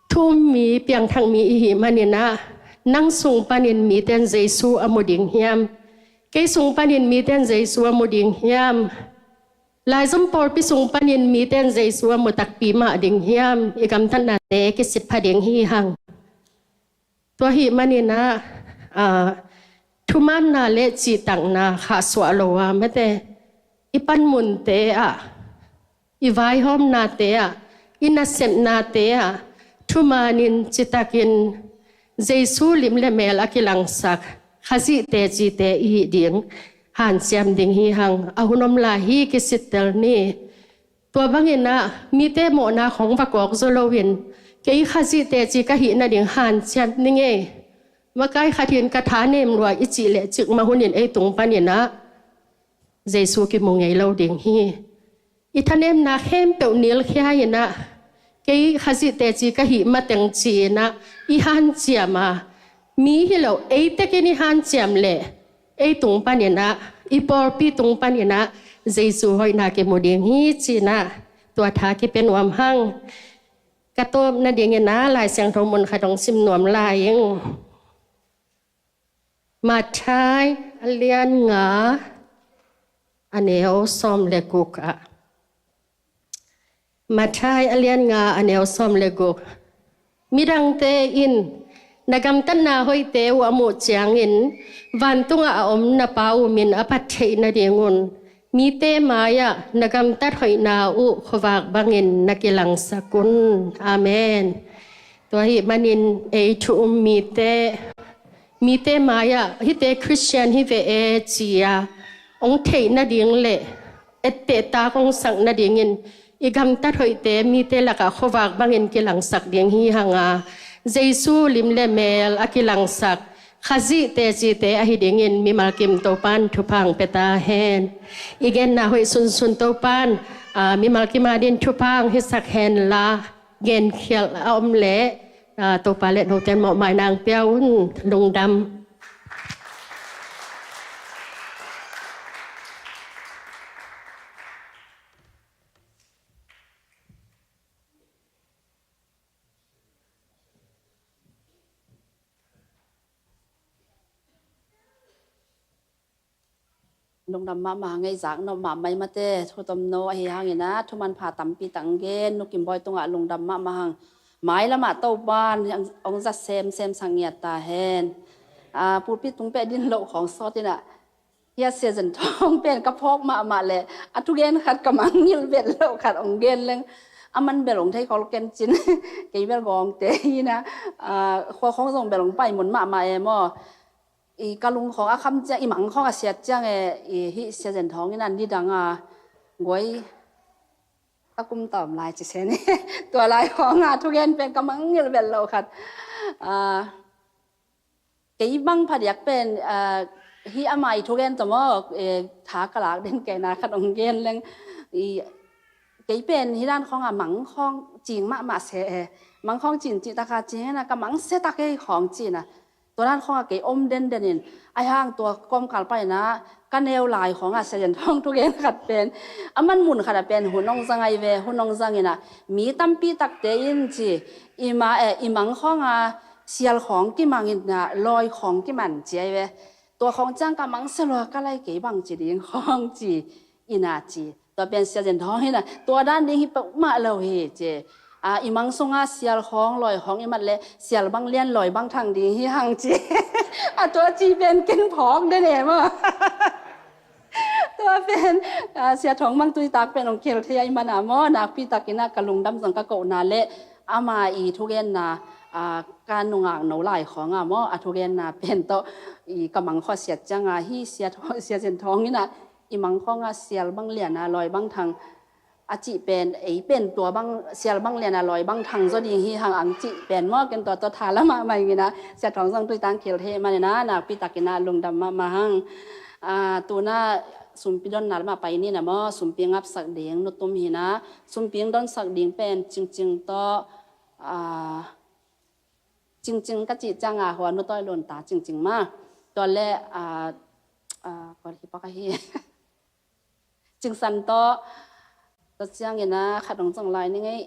thu um mi, piangthak mi i hih maninah nang sung panin mite in Jesu a mu ding hiam? Kei sung panin mite in Jesu a mu ding hiam? Laizom pawlpi sung panin mite in Jesu a mu takpi mah ding hiam? I gamtatnate kisit pha ding hi hang. Tua hih maninah, a, thumaanna le cihtakna khahsuah lo a mate i panmunte ah, i vaihawmnate ah, i nasepnate ah thumaanin citakin Jesu lim le meel a kilangsak Khazih tecite i hih ding hanciam ding hi hang. A hun om lai hi, kisittel ni. Tua banginah mite mawhna khawng va kawk zaw loin kei Khazih teci ka hih nading hanciam ni ngei. Makai khat in ka thanem lua i cih leh cikmah hunin ei tung paninah Jesu kimu ngei lo ding hi. I thanemna khempeuh nilkhia inah kei Khazih teci ka hih mateng ci-inah i hanciam a, mi hi lo, ei tekin i hanciam leh ei tung paninah, i pawlpi tung paninah Jesu hoihna kimu ding hi cinah tua tha kipia nuam hang. Ka tawp nadinginah Lai Siangtho mun khat hong sim nuam lai ing. Matthai a lian nga, a neu sawm le guk ah. Matthai a lian nga, a neu sawm le guk. Midangte in na gamtatna hoihte uh a muh ciangin vantungah a om na Pa uh min a phat theih nadingun mite mai-ah na gamtat hoihna uh khuavak bangin na kilangsak un. Amen. Tua hih manin ei thu um mite, mite mai-ah hihte Khristian hi ve e ci-a hong theih nading le etteh tak hong sak nadingin i gamtat hoihte mite lakah khuavak bangin kilangsak ding hi hang a, Jesu lim le meel a kilangsak Khazih tecite ahi dingin mimal kim Topan thupha hong pia ta hen. I genna hoih sunsun Topan, aa, mimal kim adin thupha hong hisak hen la, genkhialh a om leh, aa, Topa le note in mawhmaina hong pia un. Lungdam. Lungdam mahmah hang ei, zak nop mahmah i mate, thu tomno ahi hangin a, thu manpha tampi tak gen, Nu Kim Bawi tungah lungdam mahmah hang. mailamah Topan hong zat semsem sak ngiat ta hen. Pulpit tung peh din loh khawng sawt inah, hia Sia Zen Thawng pen ka phawk mahmah leh a thugen khat ka mangngilh vet loh khat hong gen leng, a man bel hong thei khol ken cin. Kei bel gawngte hinah, khua khawng zong bel hong pai mun mahmah e maw. I ka lung khawng a kham ciang, i mang khawng a siat ciang e, i hih Sia Zen Thawng inah nidang a guai ka kum tawm lai ci sen hi. Tua lai khawng a thugen pen ka mangngilh vet loh khat. Kei bang phadiak pen, hih ama i thugen tawh maw, tha ka lak den kei na khat hong gen leng. Kei pen hih dan khawng a mang khawng cing mahmah se e. Mang khawng cing cih taka cing hena ka mang se tak e khawng cina. Tua dan khawng a kei om denden in, ahi hang tua kawmkal paina ka neu lai khawng a Sia Zen Thawng thugen khat pen, a man mun khat a pen hun hong zang ai ve, hun hong zang inah, mi tampi takte in ci, i ma e, i mang khawng a sial khawng kimang inah, lawi khawng kiman ci ai ve. Tua khawng ciang ka mang se lua ka lai kei bang ci ding khawng ci inah ci. Tua pen Sia Zen Thawng hinah, tua dan ding hi peuhmah lo hi ci. I mang sunga sial khawng lawi khawng i mat leh sial bang lian lawi bang thang ding hi hang ci. A tua ci pen ken phawk den e maw. Tua pen Sia Thawng bang tuitak pen hong khel thei a i mana maw, nakpi takinah ka lungdam zong ka kohna leh ama i thugenna, ka nungak no lai khawng a maw, a thugenna pen tawh i ka mang khawh siat cianga hi Sia Thawng, Sia Zen Thawng inah i mang khawng a sial bang lian a lawi bang thang a cih pen, ei pen tua bang sial bang lian a lawi bang thang zaw ding hi hang ang cih pen maw, ken tua tawh tha la mahmah inah, Sia Thawng zong tuitak khel thei maninah, nakpi takinah lungdam mahmah hang. Tunah sumpi donna lamah pai ninah maw, sumpi ngapsak ding nutum hinah, sumpi donsak ding pen Cingcing tawh, Cingcing ka cih cianga hua nu tawi lun ta Cingcing ma. Tua le, kua hi pak ahi. Cingsan tawh, tua ciangin a khat hong zong lai ni ngei.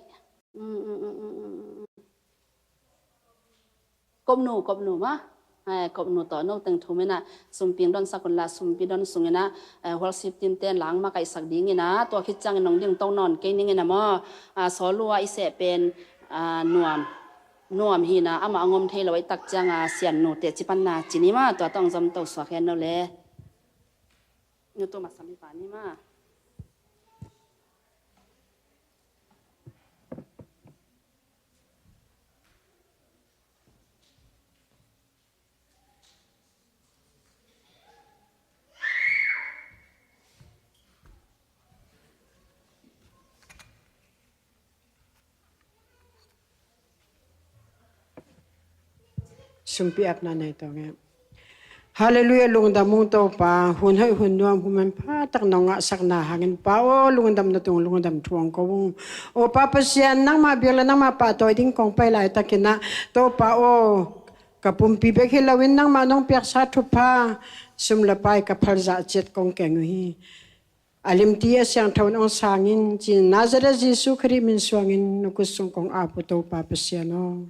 Kopnu, Kopnu ma. Kopnu tawh no teng thum inah, sumpi donsak un la, sumpi don sung inah, worship team ten lang makaihsak ding inah, tua khit ciangin hong ding to nawn kei ning inah maw. Sawlua i seh pen, nuam, nuam hinah, amah a ngom thei lo i tak cianga siannu teh cipanna ci ni ma, tua tawh hong zom to suak hen no le. Nutu masa mi pa ni ma. Sumpi apna nei tawng e. Halleluiah, lungdam ung Topa, hun hoih hun nuam hun manpha tak nong ngahsakna hangin Pa aw, lungdam na tung lungdam thu hong ko ung. Aw Pa Pasian, nangmah biak le nangmah pahtawi ding kong pai laitakinah Topa aw, ka pumpi bek hi loin nangmah nong piaksa thupha, sum le pai ka phalzah ciat kong keng uh hi. A limti a siangtho in hong sangin, ci-in Nazareth Jesu Khrih min suangin na kut sung kong ap uh Topa Pasian aw.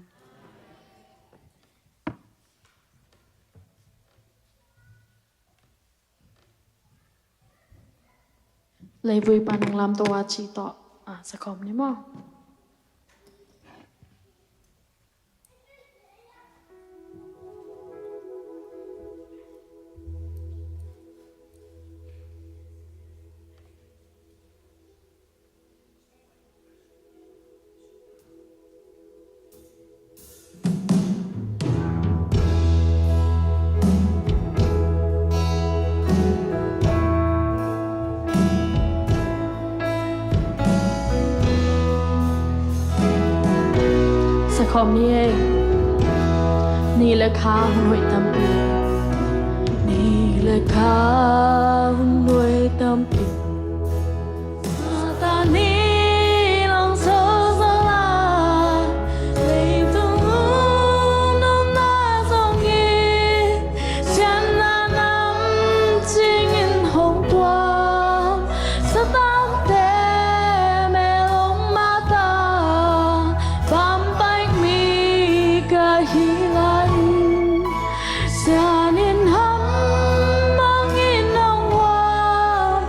Leivui pan hong lamto a ci tawh, a, sakhawm ni maw? Sakhawm ni ei. Ni le kha hun hoih tampi. Ni le kha hun hoih tampi. Satan in hong sawlsawla, leitung lungdamna zongin, siatna namcingin hong tuam. Satan te mel hong mata, pampaih mi ka hi lai. Sian in ham mangin hong uam,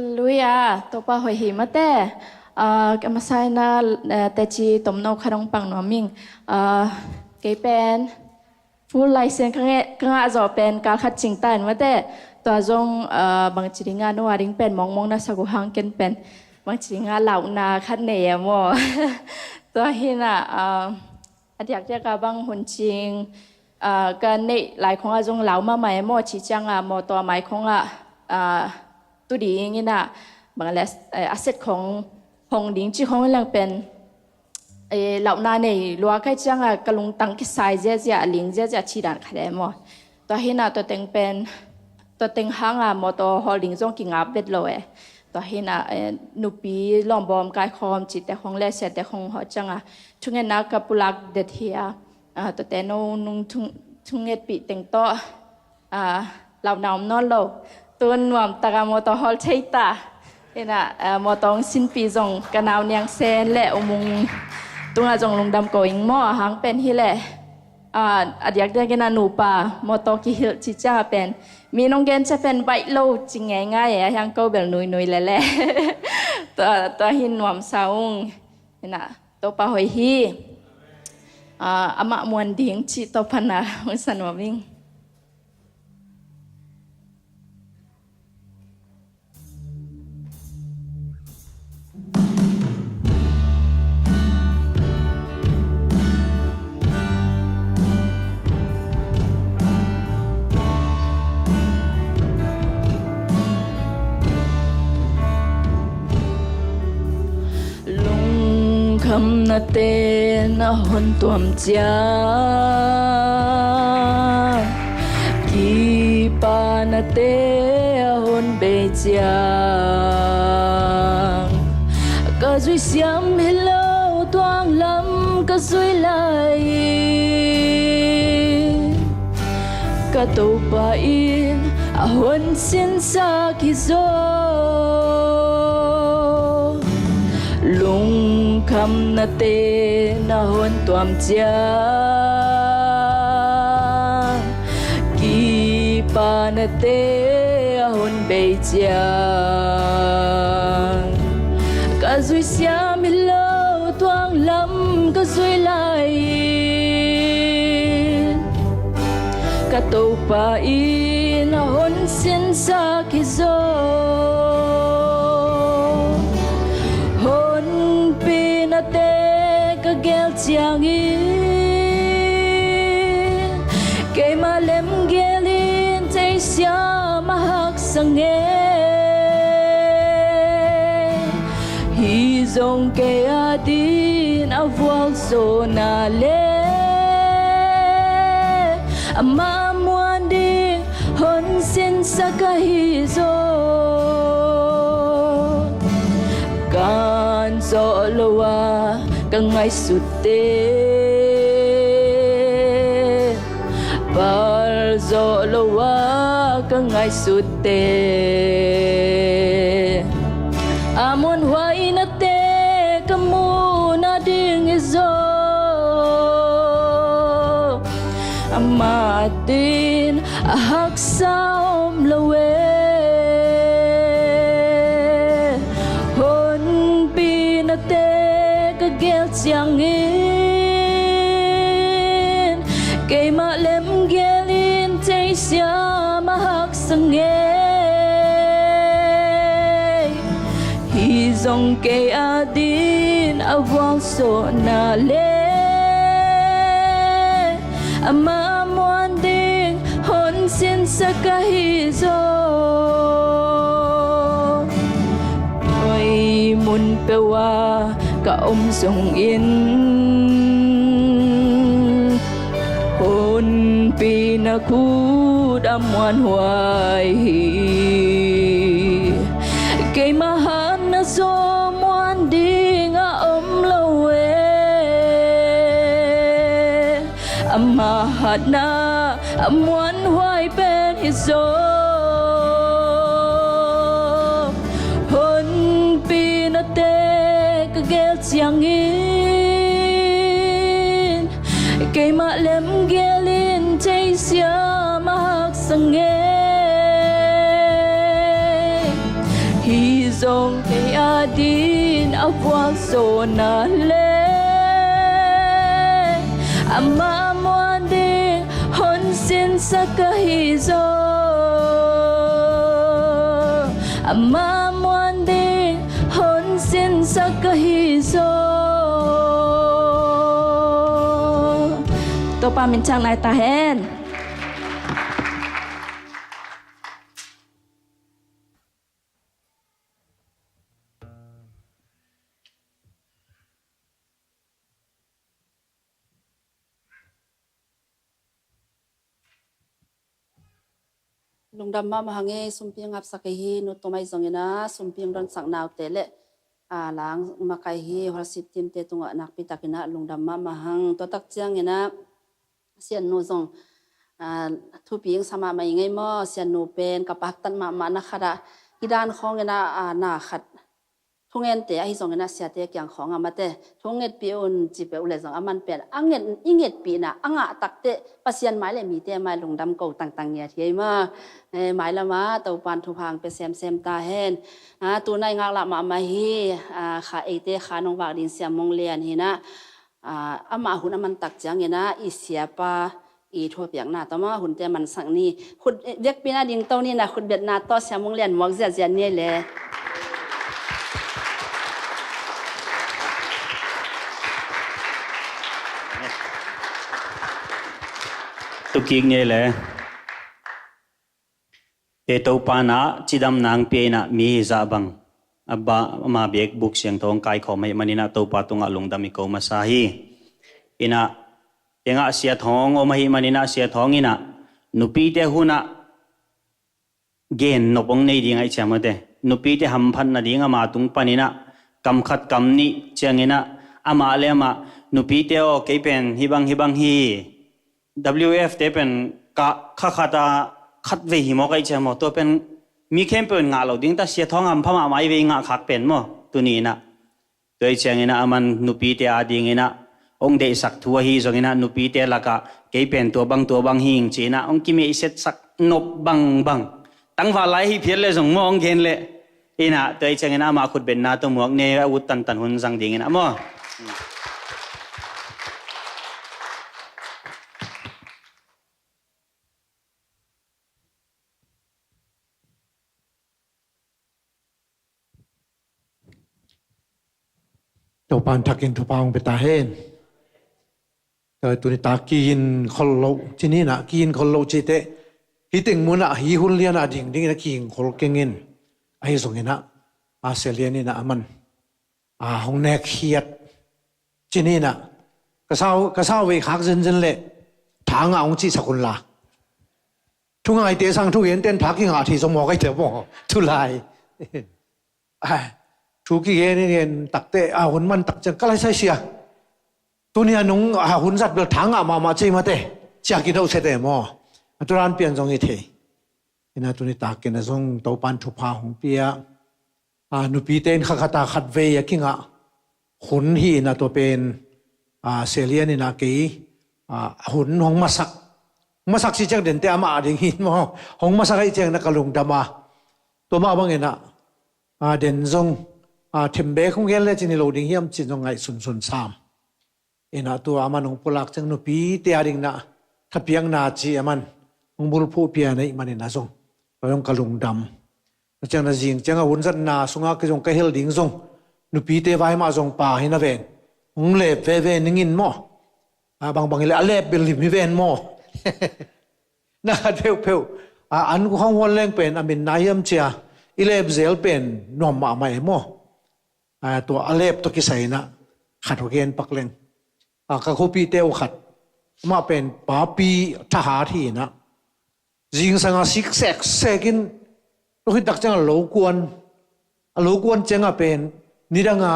Halleluiah, Topa hoih hi mate. Ah, ka masa in ah, eh, teci tomno khat hong pang nuam ing. Ah, kei pen full license ka ngeh, ka ngah zawh pen kal khat cing ta in mate. Tua zong, ah, bangci ding a no a ding pen mawngmawng na sak uh hang ken pen bangci ding a lauhna khat nei e maw. Tua hi in ah, ah, a diakdiak a bang hun cing, ah, ka neih lai khong ah zong lau mahmah e maw, ci ciang a mawtaw mai khong ah, ah, tu ding in ah, bang le, eh, a set khong hong ding ci khong in leng pen, eh, lauhna nei lua ka hih ciang a ka lungtang kisai ziazia, a ling ziazia ci dan khat e maw. Tua hi in ah tua teng pen, tua teng hang a mawtaw hawl ding zong kingap vet lo e. Tua hi in ah, eh, nupi lawmbawm kaikhawm cihte khong le siate khong hawh ciang a thungetna ka pulak det hi a, ah, tuate no nung thung, thungetpih teng tawh, ah, lauhna om nawn lo. Tun nuam tak a mawtaw hawl thei ta. In ah, ah, mawtaw hong sinpih zong ka nau Niang Sen le U Mung tungah zong lungdam ko ing maw, a hang pen hi leh. Ah, a diakdiak in ah nupa mawtaw kihilh ci ciang a pen mi nong gen ciang pen baih lo ci ngeingai e, a hiang ko bel nuinui lele. Tua, tua hi in nuamsa ung. In ah Topa hoih hi. Ah, amah muan ding cih tawh pan a hong sa nuam ing. Lungkhamnate na hon tuam ciang, kipahnate a hon bei ciang, ka zuih siam hi lo, tuang lam ka zuih lai. Ka Topa in a hon sinsak hi zaw. Lungkhamnate na hon tuam ciang, kipahnate a hon bei ciang, ka zuih siam hi lo, tuang lam ka zuih lai. Ka Topa in a hon sinsak hi zaw. Honpinate ka gel ciangin, keimah lemgel in theisiam a haksa ngei. Hi zong kei adin a vualzawhna le amah muan ding hon sinsak ahi zaw. Kan zawh lo a ka ngaihsutte, pal zawh lo a ka ngaihsutte, a muanhuai nate ka muhna ding hi zaw. Amah adin a haksa om lo e. Honpinate ka gel ciangin, keimah lemgel in theisiam a haksa ngei. Hi zong kei adin a vualzawhna le amah muan ding hon sinsak ahi zaw. Koi mun peuh ah ka om zongin, honpina khut a muanhuai hi. Keimah hatna zaw muan ding a om lo e. Amah hatna a muanhuai pen hi zaw. Honpinate ka gel ciangin, keimah lemgel in theisiam a haksa ngei. Hi zong kei adin a vuak zawna le ama muan ding hon sinsak ahi zaw. Ama muan ding hon sinsak ahi zaw. Topa min thang lai ta hen. Lungdam mahmah hang e, sumpi ngapsak e hi, nu tumai zongin a sumpi hong donsak naute le a lang makai hi, worship team te tungah nakpi takin a lungdam mahmah hang. Tua tak ciangin a Siannu zong a thupi hong sa mahmah i ngei maw? Siannu pen ka paktat mahmah na khat ah, hi dan khawngin a, a na khat thungente ahi zongin a siate kiang khawng a mate thu ngetpih un ci peuh le zong a man pen a nget, i ngetpihna a ngah takte Pasian mai le mite mai lungdam ko tangtang ngiat hi ei maw? Eh, mailam ah Topan thupha hong pia semsem ta hen. A, tuna i ngaklah mahmah hi, a, kha eite kha nong vak ding Sia Mung Lian hi na. A, amah hun a man tak ciangin a i siapa i thuapiakna tawh mah hunte mansak ni. Khut, eh, biakpina ding to ni na, khutbetna tawh Sia Mung Lian muak ziahziah ni le. Tukik ni le. Kei Topa in a cidam nang pia in a mi hi zah bang a ba, ama biakbuk siangtho hong kaikhawm ahih manin a Topa tungah lungdam i ko masa hi. In a, kei ngah siathawng om ahih manin a siathawng in a nupite hun ah gen nop hong nei ding ahih ciang mate, nupite hamphatna ding ama tung panin a kam khat kam nih ciangin a amah le amah, nupite aw, kei pen hih bang hih bang hi. W F te pen ka kha khat a khat vei hi mawk ahih ciang maw, tua pen mi khempeuh in ngah lo ding ta, siathawng hampha mahmah i vei ngah khak pen maw, tuni in a. Tua ahih ciangin a aman nupite adingin a hong deihsak thu ahi zongin a nupite lakah kei pen tua bang tua bang hi ing ci-in a hong kimeihsetsak nop bangbang. Tangval lai hi phial le zong maw hong gen leh in a, tua ahih ciangin amah khutbetna tawh muak ne a ut tantan hun zang dingin a maw. Topan thakin thupha hong pia ta hen. Tua tuni ta kihin khol lo, cini na kihin khol lo cite. Hi teng mun ah hi hun lian a ding dingin a kihin khol kengin. Ahi zongin a, a Sia Lian in a aman a hong nek hiat. Cini na, ka sau, ka sau vei khak zenzen le, tha ngah hong cihsak hun la. Thungaite sang thugente in tha kingah thei zong mawk ahi te maw. Thulai. Ai, thu kigen in gen takte, a hun man tak ciang ka lai sai sia. Tuni a nung a hun zat bel tha ngah mahmah cei mate. Cia kidoh sete maw. A turan pian zong hi thei. Ina tuni takin a zong Topan thupha hong pia. A, nupite in kha khat a khat vei a kingah hun hi ina tua pen, a, Sia Lian ina kei, a, hun hong masak. Hong masak si ciang dente amah a ding hi maw. Hong masak ahi ciang na ka lungdam a. Tua mah bangin a, a, den zong, a, thembek hong gen le cini lo ding hiam cin zong ngaihsunsun sam. Ina tua aman hong pulak ciang nupite a ding na thapiakna ci aman hong bulphuh pian ahih manin a zong. Tua zong ka lungdam. Tua ciang na zing ciang a hun zatna sungah kei zong ka hel ding zong. Nupite vai mah zong pa hi na ven. Hong lep veve ning in maw. A bangbang hi le a lep bel lim hi ven maw. Na khat peuhpeuh. A an khong huan leng pen a min na hiam cia. I lep zel pen nuam mahmah e maw. A, tua a lep tawh kisai ina khat hong gen pak leng. A, ka khuapihte uh khat. Amah pen papi thahat hi ina. Zingsang a sik seksek in, tua khit tak ciang a lo kuan. A lo kuan ciang a pen, nidang a,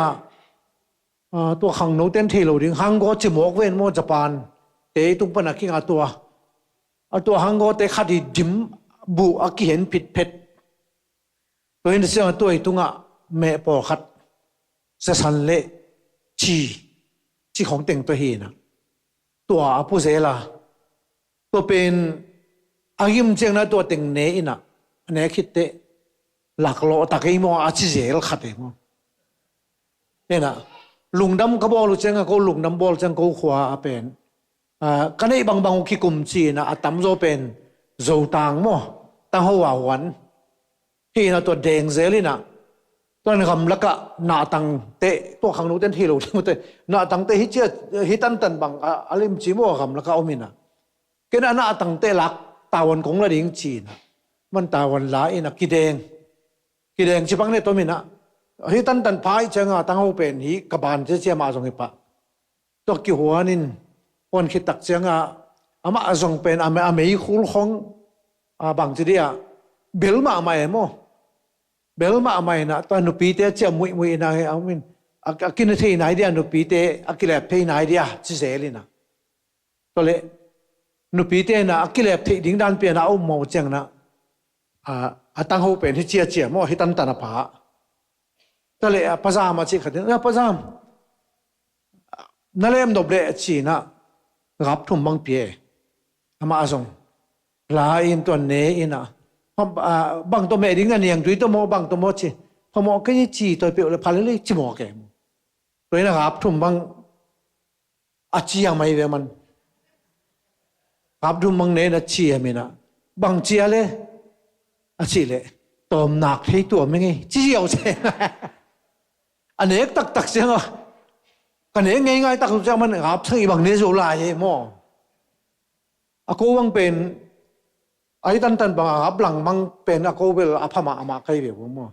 a, tua khangno ten thei lo ding. Hanggaw ci mawk ven maw Japan. Te tung pan a king a tua. A tua hanggaw te khat i dim buh a kihen phitphet. Tua hi na ciang a tua i tungah meh pawlkhat zasan le ci, ci khong teng tua hi na. Tua a pu zel a. Tua pen a gim ciang na tua teng ne ina. A ne khitte. laklawh tak ei maw a ci zel khat ei maw. Ena, lungdam ka bawl uh cianga ko lungdam bawl ciang ko khua a pen, a, ka neih bangbang uh kikum ci-ina a tamzaw pen Zotang maw, tangho a huan. Hi ina tua deng zel ina, tuan gamlakah nahtang teh, tua khangno ten thei lo ding uh teh, nahtang teh hi cia, hi tantan bang a, a lim ci maw gamlakah om ina. Kena nahtang teh lak tavuan kong la ding ci ina. Man tavuan la ina kideng. Kideng ci bang ne tom ina. Hi tantan pha i cianga tangho pen hi ka ban cia cia mah zong hi pah. Tua kihuanin huan khit tak cianga amah a zong pen a mei, a meikhul khong, a, bang ci dia, bel mahmah e maw. Bel mahmah ina tua nupite cia muihmuih ina he a umin. A, a kina thei nai dia nupite, a kilep thei nai dia ci zel ina. Tua le nupite ina a kilep thei ding dan piana a um maw ciangna, a, a tangho pen hi cia cia maw, hi tantan a pha. Tua le a pazam a ci khatin, a pazam, na lem nop le ci ina gap thum bang pia e. Amah a zong la in tuan ne ina, a, bang tawh meh ding na niang tui tawh maw, bang tawh maw ci. Phamawh kei ci, tua peuh le pha lele ci maw kei maw. Tua ina gap thum bang a ciam ahi ve man. Gap thum bang ne ina ciam ina, bang cia le a ci le, tawm nak thei tuam hi ngei ci ziau se. A nek taktak cianga, ka nek ngeingai tak ciang man gap sang i bang ne zo lai hi maw. A ko bang pen, a hi tantan bang a gap lang bang pen a ko bel a pha mahmah kai ve maw.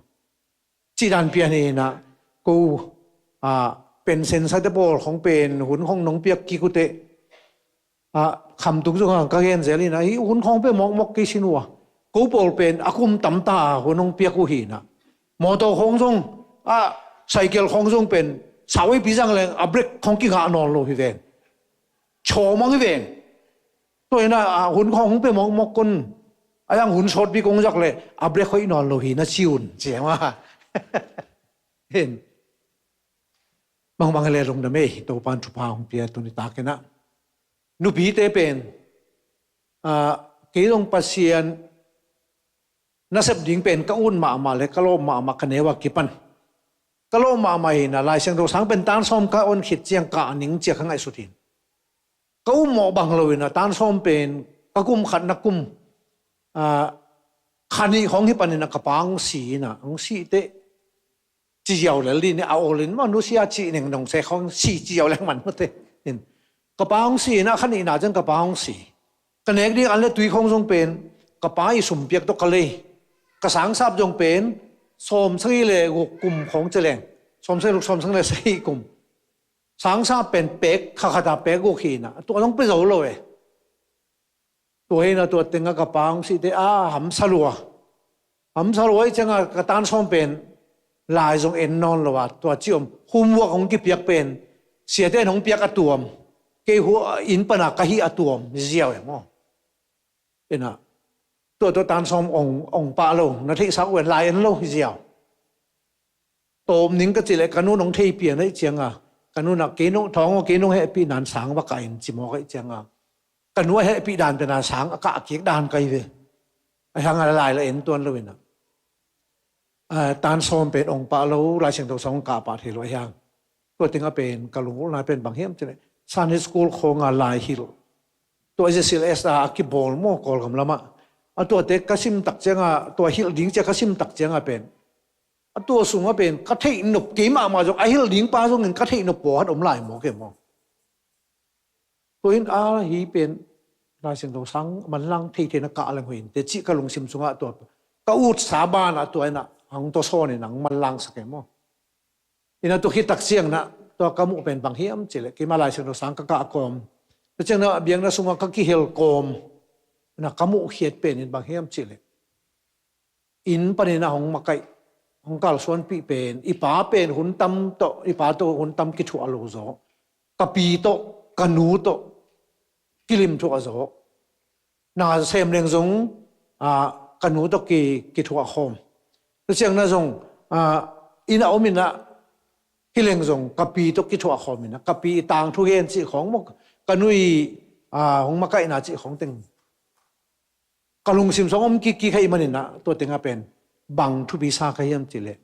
Ci dan pian ina ko, a, pension sate pawl khong pen hun khong nong piak kik uh teh, a, khamtung zong ka gen zel ina hi hun khong pen mawkmawk kei sin uh a. Ko pawl pen a kum tamta hun hong piak uh hi ina. Mawtaw khong zong, a, cycle khong zong pen sawei pi zang leng a brake khong kingah nawn lo hi ven. Chaw mang hi ven. Tua ina, a, hun khong hong pe mawkmawk kun. A yang hun sawtpi kong zak le a brake hoih nawn lo hi na ci un ciang a. Hin. Bangbang le lungdam ei, Topan thupha hong pia tuni tak ina. Nupite pen, a, kei zong Pasian nasep ding pen ka ut mahmah le ka lawm mahmah ka neu a kipan. Ka lawm mahmah hi ina, Lai Siangtho sang pen tan sawm ka on khit ciang ka ning cia ka ngaihsut hi. Ka um mawh bang lo ina, tan sawm pen ka kum khat na kum, a, kha nih khong hi pan ina ka pa hong si ina, hong si teh ci ziau lel dih ni a ol in maw, nusia cih neng dong se khong si ci ziau leng man mate. In, ka pa hong si ina, kha nihna ciang ka pa hong si. Ka nek ding an le tui khong zong pen ka pa i sum piak tawh ka lei. Ka sangsap zong pen sawm sagih le guk kum khong ci leng. Sawm sagih le guk, sawm sagih le sagih kum. Sangsap pen pek kha khata pek guk hi ina, tua zong pe zo lo e. Tua hi ina tua tenga ka pa hong si teh a hamsa lua. Hamsa lua i cianga ka tan sawm pen lai zong en nawn lo a, tua ci om, homework hong kipiak pen siate in hong piak a tuam. Kei hu inn pana ka hih a tuam ziau e maw. Ina, tua tua tan sawm ong, ong pah lo, na theihsak uh en, lai en lo hi ziau. Tawm ning ka ci le ka nu nong thei pian ahi cianga, ka nu na kei nong thawng aw, kei nong hehpih nan sang va ka in ci mawk ahi cianga, ka nu a hehpih dan pen a sang a kah kik dan kai ve. A hang a lai la en tuan lo ina. A, tan sawm pen ong pah lo, Lai Siangtho sang ong kah pah thei lo a hang. Tua tenga pen ka lungulna pen bang hiam ci le, Sunday school khonga lai hilh. Tua zia sil es a kibawl maw Kawlgam lama. A tuate ka sim tak cianga, tua hilh ding cia ka sim tak cianga pen, a tua sunga pen ka theih nop kei mahmah zong, a hilh ding pa zongin ka theih nop pawhat om lai maw kei maw. Tua in a hi pen Lai Siangtho sang manlang thei thei na kah leng hoih in te cih ka lungsim sungah tua ka utsa banah tua ina hong tua sawn in hong manlang sak e maw. Ina tua khit tak ciangna tua ka muh pen bang hiam ci le, keima Lai Siangtho sang ka kah kawm, tua ciangna biakna sungah ka kihel kawm na ka muh khiat pen in bang hiam ci le, inn panin a hong makaih, hong kalsuanpih pen, i pa pen hun tam tawh, i pa tawh hun tam kithuah lo zaw. Ka pi tawh, ka nu tawh kilim thuah zaw. Na sem leng zong, a, ka nu tawh ki, kithuah khawm. Tua ciangna zong, a, inn a om ina hi leng zong ka pi tawh kithuah khawm ina, ka pi i tangthu gen cih khawng maw, ka nu i, a, hong makaihna cih khawng teng ka lungsim sung om kikkik ahih manin ah, tua tengah pen bang thupi sa ka hiam cih leh,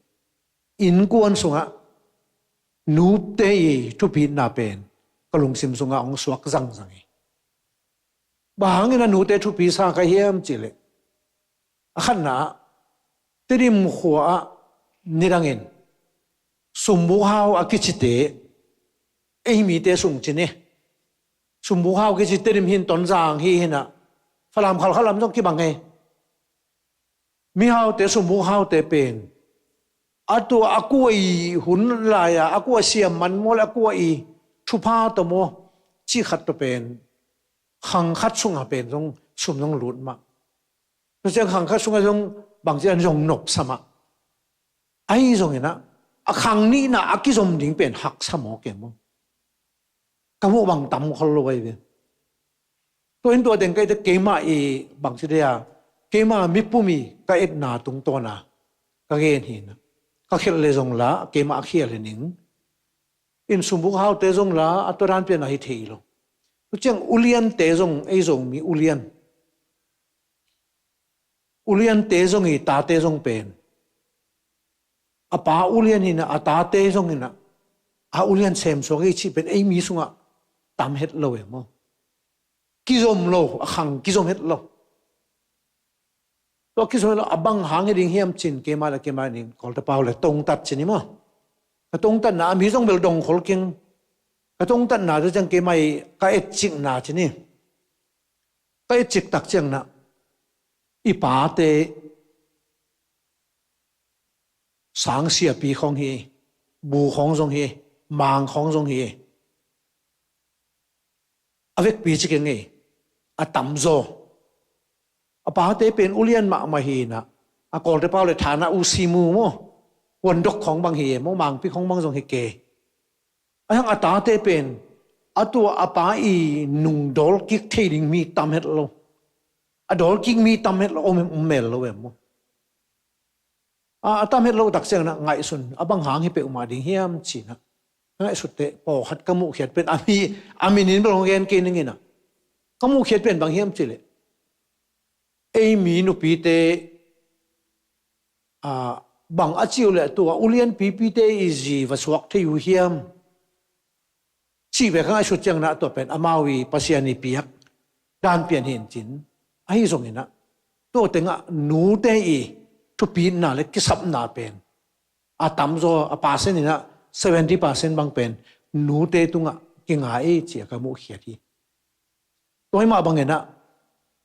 innkuan sungah nute i thupitna pen ka lungsim sungah hong suak zangzang hi. Bang hangin a nute thupi sa ka hiam cih leh, a khatna ah, Tedim khua ah nidangin Sumbukhau a kicite, ei mite sung ci ni. Sumbukhau kici Tedim hi in, Tonzang hi hi in ah, Falam Khalkha lam zong kibang hi. Mihaute'n, Sumbukhaute pen, a tua a kua i hun lai-a, a kua siam man maw leh a kua i thupha tawh maw, cih khat tawh pen khang khat sungah pen zong sum zong lut mah. Tua ciang khang khat sungah zong bangci a zong nopsa mah. Ahi zongin ah, a khang nihna a kizom ding pen haksa mawk e maw. Ka muh bang tam khol lo ahi ve. Tua in tua teng ka et teh keimah i bangci dia, keimah mipum i ka etna tungtawn a ka gen hi in ah, ka khial leh zong la, keimah a khial hi ning. In Sumbukhaute zong la, a tua dan pian a hi thei lo. Tua ciang uliante zong, ei Zomi ulian, uliante zong i tate zong pen, a pa ulian hi in ah, a tate zong hi in ah, a ulian semsuak hi cih pen ei mi sungah tam het lo e maw. Kizom lo, a khang kizom het lo. Tua kizom het lo, a bang hang hi ding hiam ci in, keimah leh keimah in Kawlte pau leh tongtat ci ni maw. Ka tongtatna, a mi zong bel dong khol keng. Ka tongtatna tua ciang keimah i ka etcikna ci ni. Ka etcik tak ciang in ah, i pate sang siapi khawng hi, bu khawng zong hi, mang khawng zong hi. A vekpi ci keng e, a tamzaw. A pate pen ulian mahmah hi in ah, a Kawlte pau leh thana u simu maw, huandok khawng bang hi e maw, mangpi khawng bang zong hi kei. Ahi hang a tate pen, a tua a pa i nungdawl kik thei ding mi tam het lo. A dawl kik mi tam het lo, om, om mel lo e maw. A, a tam het lo tak ciang in ah ngaihsun, a bang hang hi peuhmah ding hiam ci in ah, ngaihsut teh pawlkhat ka muhkhiat pen, a mi, a min in bel hong gen kei ning in ah, ka muhkhiat pen bang hiam cih leh, ei mi nupite, a, bang a ci uh leh tua ulian pipite i zi va suak thei uh hiam, cih bek ka ngaihsut ciang in ah, tua pen amau i Pasian i piak dan pian hi in cin. Ahi zongin ah, tua tengah nute i thupitna leh kisapna pen, a tamzaw, a percent in ah, seventy percent bang pen nute tungah kinga e ci-a ka muhkhiat hi. Tua hi mah bangin ah,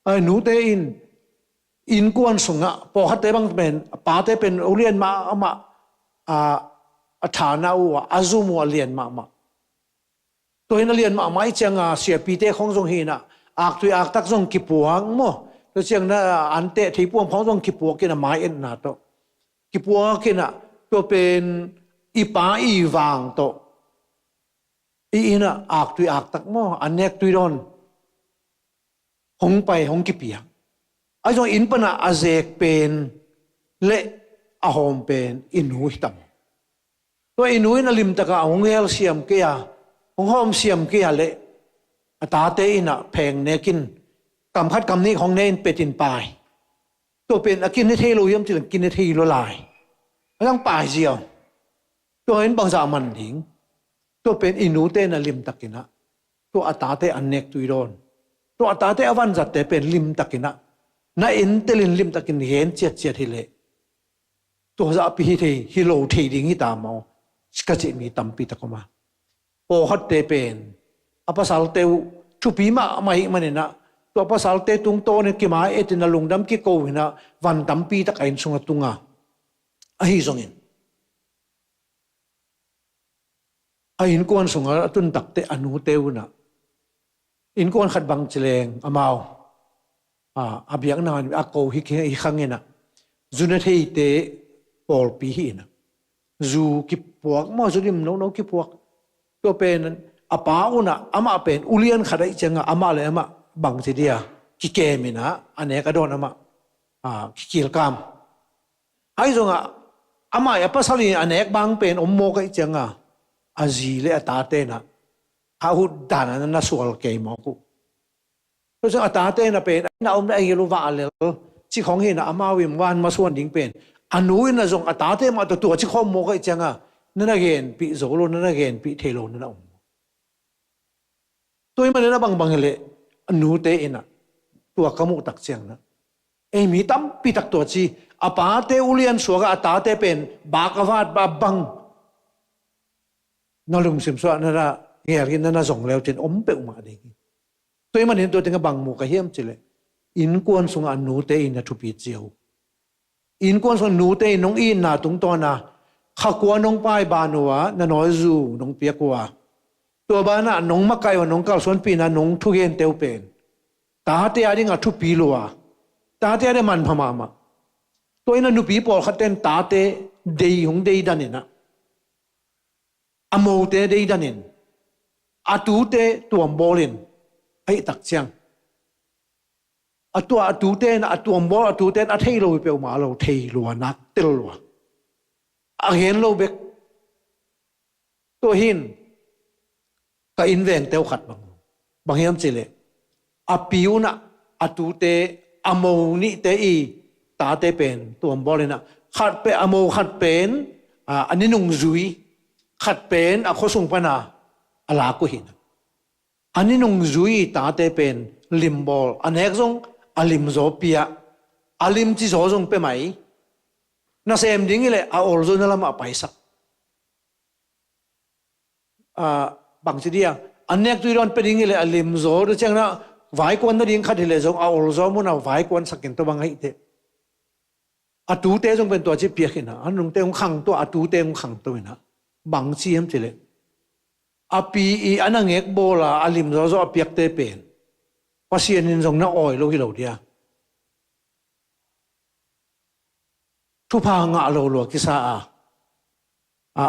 a, nute in innkuan sungah, pawlkhatte bang pen, a pate pen ulian mahmah, a, a thana uh a, a zum uh a lian mahmah. Tua hi in a lian mahmah i ciang a, siapite khawng zong hi in ah, aktui aktak zong kipuak maw. Tua ciang in ah, an teh thei puam khawng zong kipuak in ah, mai-etna tawh kipuak in ah, tua pen i pa i vang tawh, i inn ah aktui aktak maw, an nek tui dawn hong pai, hong kipia. Ahi zong inn pan a a zek pen leh a hawm pen i nu hi tam. Tua i nu in a limtak a hong hel siam kei a, hong hawm siam kei a leh, a tate in ah pheng nek in, kam khat kam nih hong ne in pet in pai. Tua pen a kine thei lo hiam cih leh kine thei lua lai. A dang pai ziau. Tua in bangzah man ding. Tua pen i nute in a limtak in ah, tua a tate an nek tui dawn, tua a tate a vanzatte pen limtak in ah, na entel in limtak in gen ciatciat hi leh, tua zahpi hi thei, hi lo thei ding hi ta maw, ka cih mi tampi tak om a. Pawlkhatte pen a pasalte uh thupi mahmah ahih manin ah, tua pasalte tungtawn in kimai-et in ah, lungdam kiko in ah, van tampi tak a inn sungah tung a. Ahi zongin a innkuan sungah a tun tak teh a nute un ah, innkuan khat bang ci leng amau, a, a biakna a ko hi, hi khang in ah, zu ne theite pawlpi hi in ah, zu kipuak maw, zu lim nono kipuak. Tua pen a pa un ah, amah pen ulian khat ahih ciang a, amah leh amah bangci dia kikem in ah, a nek a dawn amah, a, kikilkam. Ahi zong ah, amah i a pasal in a nek bang pen om mawk ahih ciang a, a zi leh a tate in ah, a hut dan a na sual kei mawk uh. Tua ciang a tate in ah pen, a inn ah om leh a gil uh vah lel, cih khawng hi in ah, amau in van masuan ding pen A nu in a zong a tate mah tawh tua ci khawm mawk ahih cianga na na genpih zo lo, na na genpih thei lo na na om. Tua ahih manin a bangbang hileh a nute in ah tua ka muh tak ciang na ei mi tampi tak tua ci a pate ulian suak a a tate pen bak a vat a bang na lungsim suah na na gelgin na na zong leu cin om peuhmah ding hi. Tua ahih manin tua teng a bang mu ka hiam cileh innkuan sungah a nute in a thupi cia uh. Innkuan sung nute in nong itna tungtawna kha kua nong paiban uh a na nawizu nong piak uh a tua banah nong makaih uh a nong kalsuanpihna nong thugente uh pen tate a dingah thupi lua, tate a dingah manpha mahmah. Tua in a nupi pawlkhatte in tate dei hong deidan in ah a mote deidan in a tute tuambawl in ahih tak ciang a tua a tute in a tuambawl a tute in a thei lo hi peuhmah lo, thei lua nak tel lua a gen lo bek. Tua hin ka inn vengte uh khat bang bang hiam cileh a pi un ah a tute a mo nihte i tate pen tuambawl in ah khat pen a mo khat pen a ni nungzui khat pen a khuasung pana a lak uh hi na. A ni nungzui i tate pen limbawl a nek zong a limzaw pia a limci zaw zong pia mai. Na sem ding hileh a olzawna lamah a paisak. Bangci dia a nek tui dawn pia ding hileh a limzaw tua ciangna vaikuan na ding khat hileh zong a olzaw munah vaikuan sakin tua bang ahih teh. A tute zong pen tua ci piak in ah a nungte hong khangto a tute hong khangto in ah bangci hiam cileh a pi i a na ngek bawla a limzaw zaw a piakte pen Pasian in zong na awi lo hi lo dia. Thupha ngah lo lua kisa a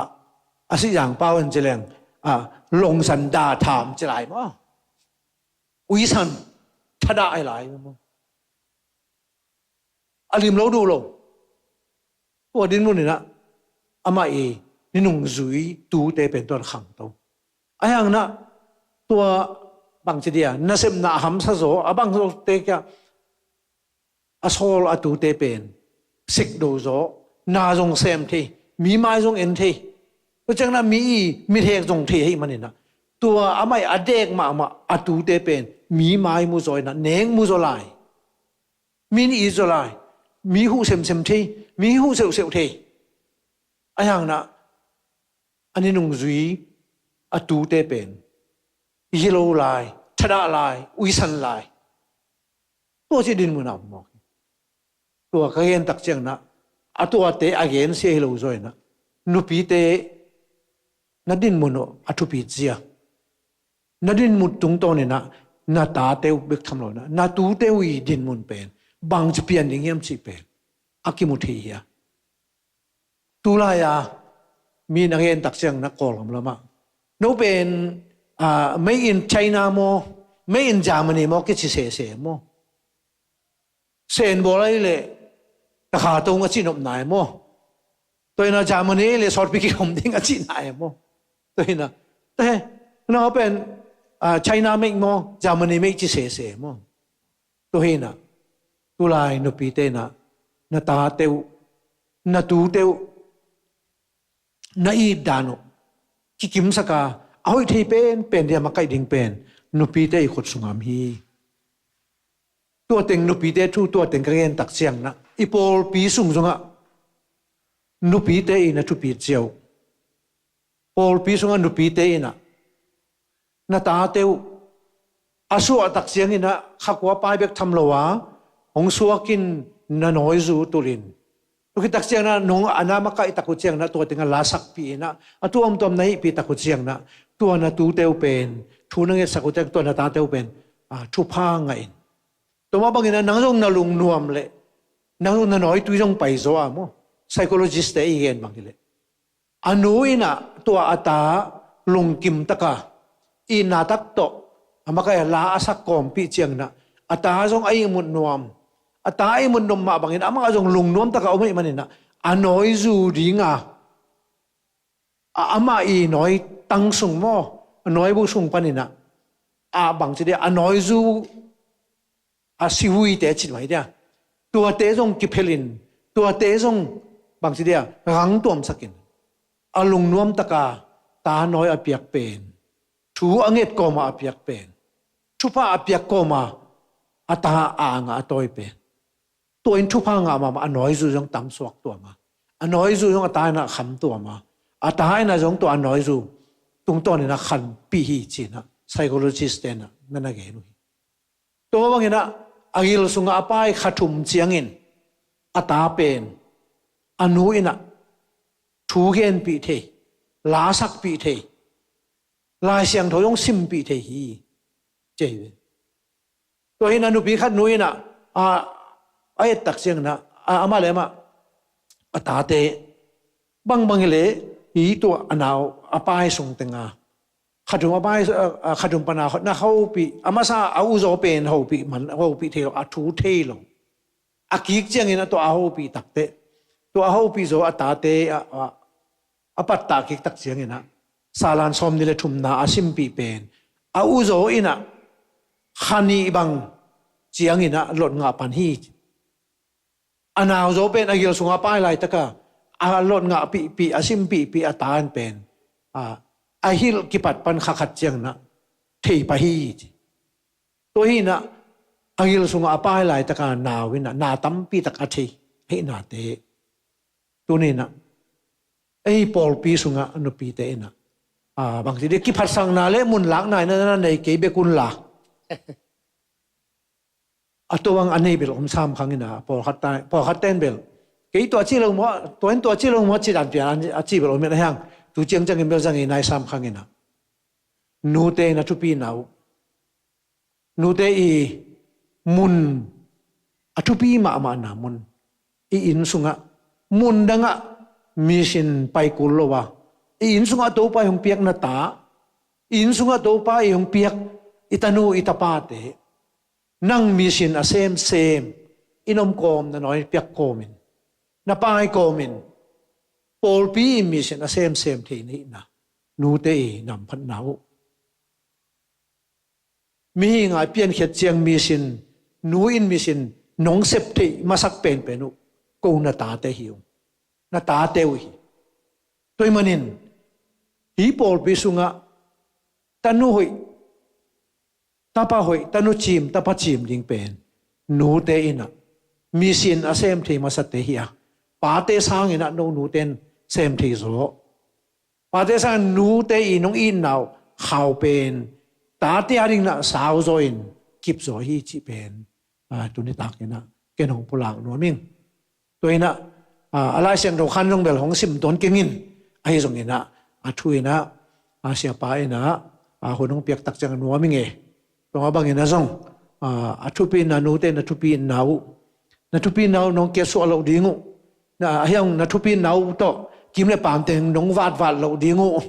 a sihzang pau in cileng a longsan da tham ci lai maw? Uisan thadah ai lai maw? A lim lo duh lo. Tua dinmun in ah amah i ni nungzui tute pen tua khangto. A hang na tua bangci dia nasepna a hamsa zaw a bang zawte kia a sawl a tute pen sikdo zaw, na zong sem thei, mi mai zong en thei. Tua ciangna mi i mithek zong thei ahih manin ah tua amah i a dek mahmah a tute pen mi mai mu zaw in ah nek mu zaw lai. Mi ni it zaw lai, mi huh semsem thei, mi huh seuhseuh thei. A hang na a ni nungzui a tute pen hi lo lai, thadah lai, uisan lai. Tua ci dinmun a om mawk hi. Tua ka gen tak ciangna a tuate a gen sia hi lo zaw in ah nupite na dinmun uh a thupi cia. Na dinmun tungtawn in ah na tate uh bek tham lo in ah na tute uh i dinmun pen bangci pian ding hiam cih pen a kimu thei hi a. Tulai a mi na gen tak ciang na Kawlgam lamah no pen made in China maw, made in Germany maw kici sese maw? Sen bawl ahih leh takha tong a cih nop nai maw? Tua in ah Germany ahih leh sawtpi kikhom ding a cih nai maw? Tua in ah te na pen China made maw, Germany made ci sese maw? Tua hi in ah tulai nupite in ah na tate uh na tute uh na it dan uh kikimsak a a hoih thei penpen dia makaih ding pen nupite i khut sungah om hi. Tua teng nupite thu tua teng ka gen tak ciang na i pawlpi sung zongah nupite i na thupi cia uh. Pawlpi sungah nupite in ah na tate uh a suahtak ciangin ah kha kua pai bek tham lo a hong suakin na nawizu tulin. Tua khit tak ciangna nong a na makaih tak uh ciangna tua tengah la sakpih in ah a tuamtuam na hihpih tak uh ciangna tua na tute uh pen thu na ngetsak uh ciang tua na tate uh pen thupha ngah in. Tua mah bangin ah nang zong na lungnuam leh nang zong na nawitui zong paizaw a maw? Psychologist te i gen bang hileh a nu in ah tua a ta lungkim taka itna tak tawh a makaih a la a sak kawmpih ciangna a ta zong a ihmut nuam, a ta a ihmut nuam mah bangin amah zong lungnuam taka om ahih manin ah a nawizu dinga a amah i nawi tang sung maw, a nawibu sung panin ah a bangci dia a nawizu a sivuite cin mai dia tuate zong kiphelin tuate zong bangci dia, rang tuamsakin, a lungnuam taka ta nawi a piak pen, thu a nget kawma a piak pen, thupha a piak kawma a ta a anga a tawi pen, tua in thupha ngah mahmah, a nawizu zong tamsuak tuama, a nawizu zong a ta inah kham tuama, a ta inah zong tua a nawizu tungtawn inah khanpih hi cinah psychologist tenah na na gen uh hi. Tua banginah a gil sungah a pai kha thum ciangin a ta pen a nu inah thu genpih thei, lasakpih thei, Lai Siangtho zong simpih thei hi. Cei ve. Tua hi inah nupi khat nu inah a, a ettak cianginah a, amah le amah a tate bangbang hileh hi tua a nau a pai sung tenga kha thum a pai, a, a kha thum pana na hopih, a masa a uzaw pen hopih man, hopih thei lo, a thu thei lo. A kik ciangin a tua a hopih takteh, tua a hopih zaw a tate a, a, a pattah kik tak cianginah salan sawm ni le thumna a simpih pen a uzaw inah kha nih bang cianginah lot ngah pan hi. A nauzaw pen a gil sungah a pai laitaka a lot ngahpihpih, a simpihpih a ta in pen a, a hilh kipat pan kha khat cianginah thei pah hi ci. Tua hinah a gil sungah a pai laitaka nau inah na tampi tak a thei ahihnate, tuninah ei pawlpi sungah nupite inah a, bangci dia, kiphatsakna le munlakna inah na nei kei bek unla, a tua bang a nei bel om sam khanginah pawlkhat ta, pawlkhat ten bel kei tua ci lo maw, tua in tua ci lo maw ci dan pian a ci bel om in a hiang, tu ciangciangin bel zang i nai sam khanginah nute in a thupina uh, nute i mun a thupi mahmahna mun, i inn sungah mun dangah mission pai kul lo a, i inn sungah Topa i hong piak na ta, i inn sungah Topa i hong piak i tanu i tapate, nang mission a semsem, in om kawm na nawi piak kawmin, na pai kawmin, pawlpi i mission a semsem thei na hihna, nute i namphatna uh. Mihing a piankhiat ciang mission, nu in mission nong sep theih masak penpen uh ko na tate hi ung, na tate uh hi. Tua ahih manin hih pawlpi sungah tanu hoih, tapa hoih, tanu cim, tapa cim ding pen nute inah mission a sem thei masate hi a, pate sanginah no nute in sem thei zaw. Pate sangin nute i nong itna uh khau pen tate a dinginah sau zaw in kip zaw hi cih pen, a, tuni takinah ken hong pulak nuam ing. Tua inah, a, a Lai Siangtho khan zong bel hong sim tawn keng in, ahi zonginah a thu inah, a, siapa inah, a, hun hong piak tak ciang nuam ing e. Tua banginah zong, a, a thupina, nute na thupina uh, na thupina uh nong kiatsuah loh ding uh, na, a hiang na thupina uh tawh kim le paam teng nong vatvat loh ding uh.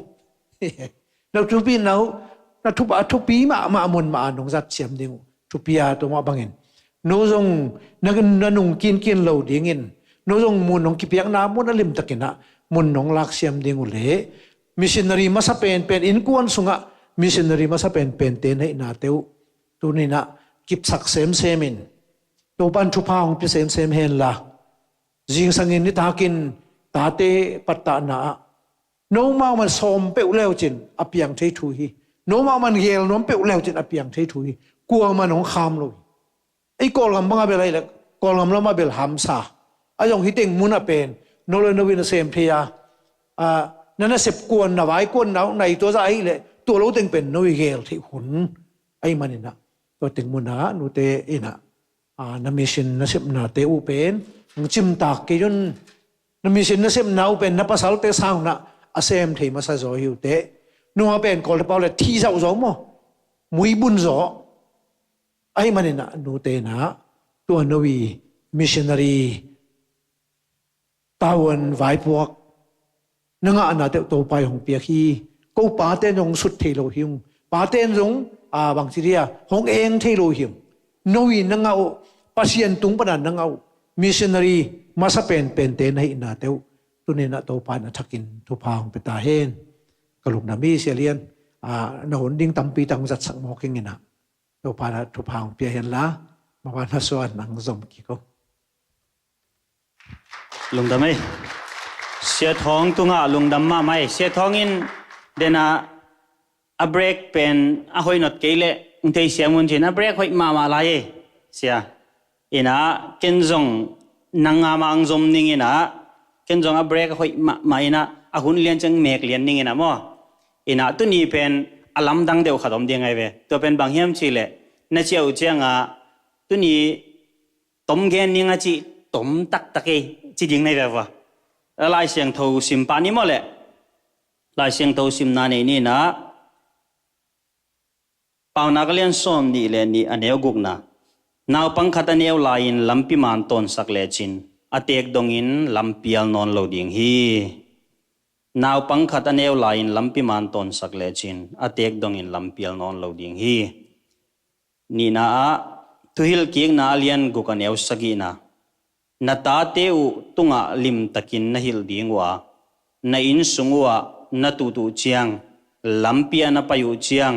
Na thupina uh, na thup, a thupi mahmah mun mah a nong zat siam ding uh. Thupi a tua mah bangin no zong na, na nung kinkin lo dingin, no zong mun nong kipiakna mun a limtakinah mun nong lak siam ding uh leh, missionary masa penpen, innkuan sungah missionary masa penpen te na hihnate uh tuninah kipsak semsemin, Topan thupha hong pia semsem henla, zingsangin nitakin tate pattahna ah nomau man sawm peuh leucin a piang thei thu hi. Nomau man gel nuam peuh leucin a piang thei thu hi. Kuaman hong kham lo hi. Ei Kawlgam bangah bel ahih leh, Kawlgam lamah bel hamsa a zong hi teng munah pen no le no in a sem thei a, a, na nasep kuan, na vai kuan, na, na i tua zah ahih leh tua lo teng pen no i gel theih hun ahih maninah tua teng munah nute inah, a, na mission nasepnate uh pen hong cimtak kei un. Na mission nasepna uh pen na pasalte sanginah a sem thei masa zaw hi uh teh. Nua pen Kawlte pau le thi zauh zaw maw, mui bun zaw. Ahih maninah nute inah tua no i missionary tavuan vaipuak na ngahna teuh Topa i hong piak hi. Ko pate in hong sut thei lo hi ung. Pate in zong, a, bangci dia, hong eng thei lo hi ung. No i na ngah uh, Pasian tung pana na ngah uh missionary masa penpente na hihna teuh tuninah Topa in a thakin thupha hong pia ta hen. Ka lungdam hi, Sia Lian. A, na hun ding tampi tang zatsak mawk inginah Topa in a thupha hong pia henla, mawh a na suan nang zom kik o. Lungdam ei. Sia Thawng tungah lungdam mahmah ei. Sia Thawng in dena a break pen a hoih not kei leh hong thei siam un ci-in a break hoih mahmah lai ei. Sia, ina ken zong nang a mah ang zom ning ina, ken zong a break a hoih mahmah ina, a hun lian ciang mek lian ning ina maw. Ina tuni pen a lamdang deuh khat om ding ahi ve. Tua pen bang hiam cih leh na ciah uh cianga tuni tom gen ning a cih tom taktak ei ci ding na hi ve vua. Lai Siangtho sim pah ni maw leh. Lai Siangtho simna nei ni ina, Paunak a lian sawm nih le nih a neu gukna. Naupang khat a neu lai-in lampi man tawnsak lecin a teek dongin lampial nawn lo ding hi. Naupang khat a neu lai-in lampi man tawnsak lecin a teek dongin lampial nawn lo ding hi. Nihna ah, Thuhilhkikna a lian guk a neu sagihna. Na tate uh tungah limtakin na hilh ding uh a, na inn sung uhah na tut uh ciang, lampi ah na pai uh ciang,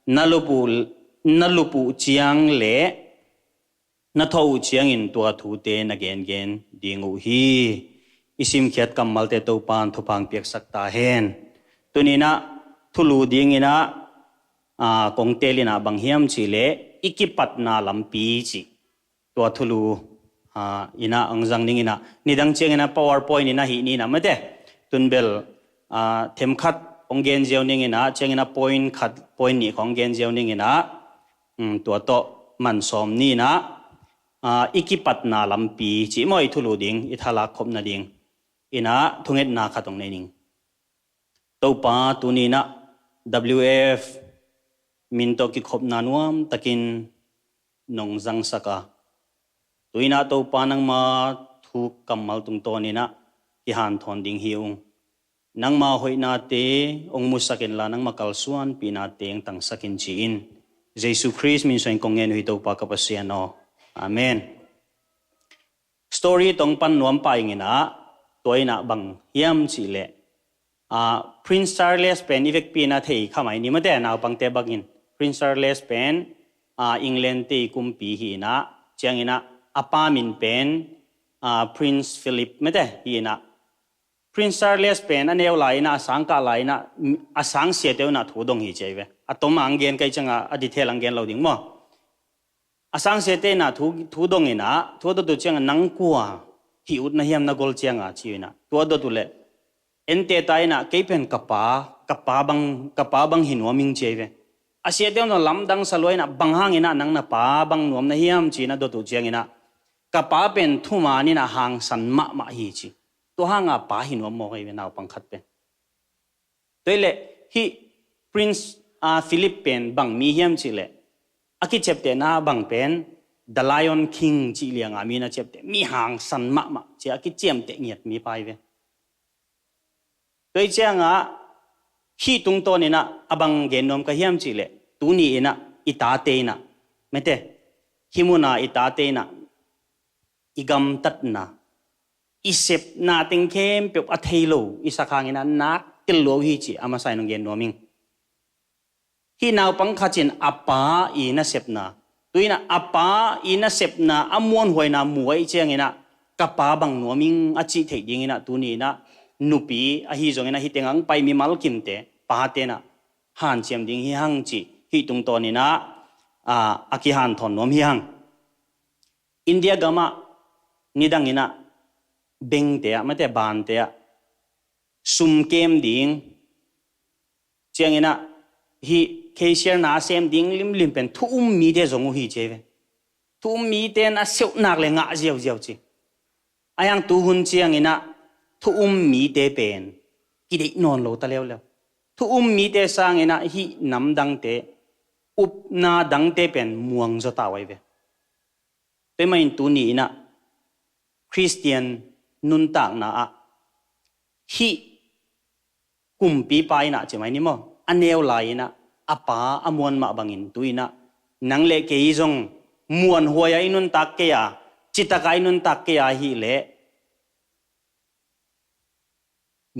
na lup uh, na lup uh ciang le na thawh uh ciangin tua thute na gengen ding uh hi. I simkhiat kammalte Topan thupha hong piaksak ta hen. Tuni ina thulu ding ina, a, kong teel ina bang hiam cih leh i kipatna lampi cih tua thulu, a, ina ang zang ning ina, nidang ciang ina PowerPoint ina hih ni ina mate. Tun bel, a, themkhat hong gen ziau ning ina, ciang ina point khat, point nih khawng gen ziau ning ina, um, tua tawh man sawm ni ina, a, i kipatna lampi cih maw i thulu ding, i thalak khopna ding ina thungetna khat hong nei ning. Topa, tuni ina W F min tawh kikhopna nuamtakin nong zangsak a, tu ina Topa nangma thu kammal tungtawn ina kihanthawn ding hi ung. Nangma hoihnate hong musak inla nangma kalsuanpihnate hong tangsak in ci-in Jesu Khrist min suangin kong ngen uh hi Topa ka Pasian aw. Amen. Story tawh pan nuam pah ing ina, tua ina bang hiam cih leh, a, Prince Charles pen i vekpi ina thei kha mai ni mate, naupangte bangin. Prince Charles pen, a, England te i kumpi hi ina, ciang ina a pa min pen, a, Prince Philip mate hi ina. Prince Charles pen a neu lai ina, a sangkah lai ina, a sangsiate uh ina thu dong hi ci ahi ve. A tom ang gen kei cianga a detail ang gen lo ding maw. A sangsiate ina thu, thu dong ina, thu a dot uh cianga nang kua hih ut na hiam na gol cianga ci uh ina. Thu a dot uh leh, en teh ta ina kei pen ka pa, ka pa bang, ka pa bang hi nuam ing ci ahi ve. A siate uh ina lamdang sa lua ina bang hang ina nang na pa bang nuam na hiam ci ina dot uh ciang ina, ka pa pen thuman ina hangsan mahmah hi ci. Tua hanga pa hi nuam mawk ahi ve naupang khat pen. Tua hi leh hih Prince, a, Philip pen bang mi hiam cih leh, a kiciaptehna bang pen The Lion King cih lianga mi na ciapteh, mi hangsan mahmah ci a kiciamteh ngiat mi pa hi ve. Tua hi cianga hih tungtawn ina a bang gen nuam ka hiam cih leh, tuni ina i tate ina mate, hih muna i tate ina i gamtatna, i sepna teng khempeuh a thei lo i sak hang ina nak tel lua uh hi ci a masa in hong gen nuam ing. Hih naupang khat in a pa i nasepna, tu ina a pa i nasepna a muanhuaina mu ahih ciang ina ka pa bang nuam ing a cih theih ding ina tuni ina nupi ahi zong ina hih teng ang pai mimal kimte pate ina hanciam ding hi hang cih hih tungtawn ina, a, a kihanthawn nuam hi hang. India gamah nidang ina bengte ah mate bante ah sum kem ding ciang ina hih cashier na a sem ding limlim pen thu um mite zong uh hi ci ahi ve. Thu um mite in a seuhnak le ngah ziauziau ci. Ahi hang tuhun ciang ina thu um mite pen kideih nawn lo ta leuleu. Thu um mite sang ina hih nam dangte, upna dangte pen muang zaw ta uh ahi ve. Tua hi mah in tuni ina Khristian nuntakna ah hih kumpipa ina ci mai ni maw, a neu lai ina a pa a muan mah bangin tu ina nang le kei zong muanhuai a i nuntak kei a, citak a i nuntak kei a hih leh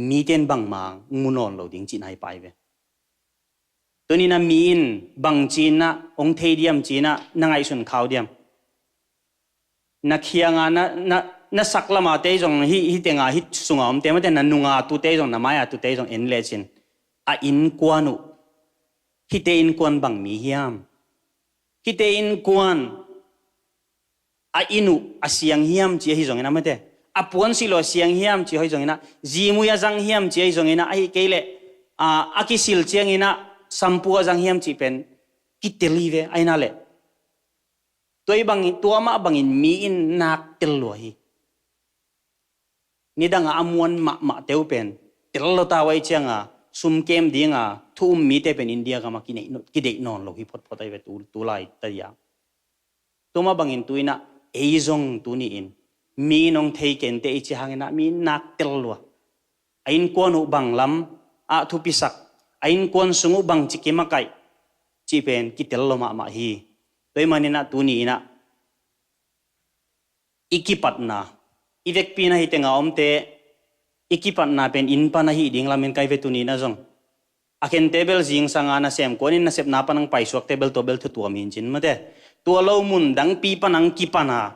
mite in bangmah mu nawn lo ding cihna hi pah hi ve. Tuni ina mi in bang ci ina hong thei diam ci ina na ngaihsun kha uh diam? Na khianga na, na, na sak lama te zong, hih, hih tenga, hih sunga omte mate, na nunga tute zong, na maia tute zong en lecin, a innkuan uh, hihte innkuan bang mi hiam? Hihte innkuan a inn uh a siang hiam ci ahi zongin ah mate, a puansilh uh a siang hiam ci ahi zongin ah, zimui a zang hiam ci ahi zongin ah, ahih kei leh a, a kisil ciangin ah sampu a zang hiam cih pen kitel hi ve. Ahi na leh tua i bangin, tua mah bangin mi in nak tel lua hi. Nidanga a muan mahmah teu pen tel lo ta uh ahi cianga, sum kem dinga thu um mite pen India gama kineih no-, kideih nawn lo hi photphot ahi ve tu, tu lai ta ia. Tua mah bangin tu inah ei zong tuni-in mi in hong thei kente i ci hanginah mi in nak tel lua. A innkuan uh bang lam ah thupisak, a innkuan sung uh bangci kimakaih cih pen kitel lo mahmah hi. Tua ahih maninah tuni inah i kipatna, i vekpi na hih tenga omte i kipatna pen inn pan ahi ding lamin kai ve tuni inah zong. A khente bel zingsanga nasem kuanin nasepna pan ang paisuakte bel tua bel thutuam hi cin mate. Tua lo mun dangpi pan ang kipana,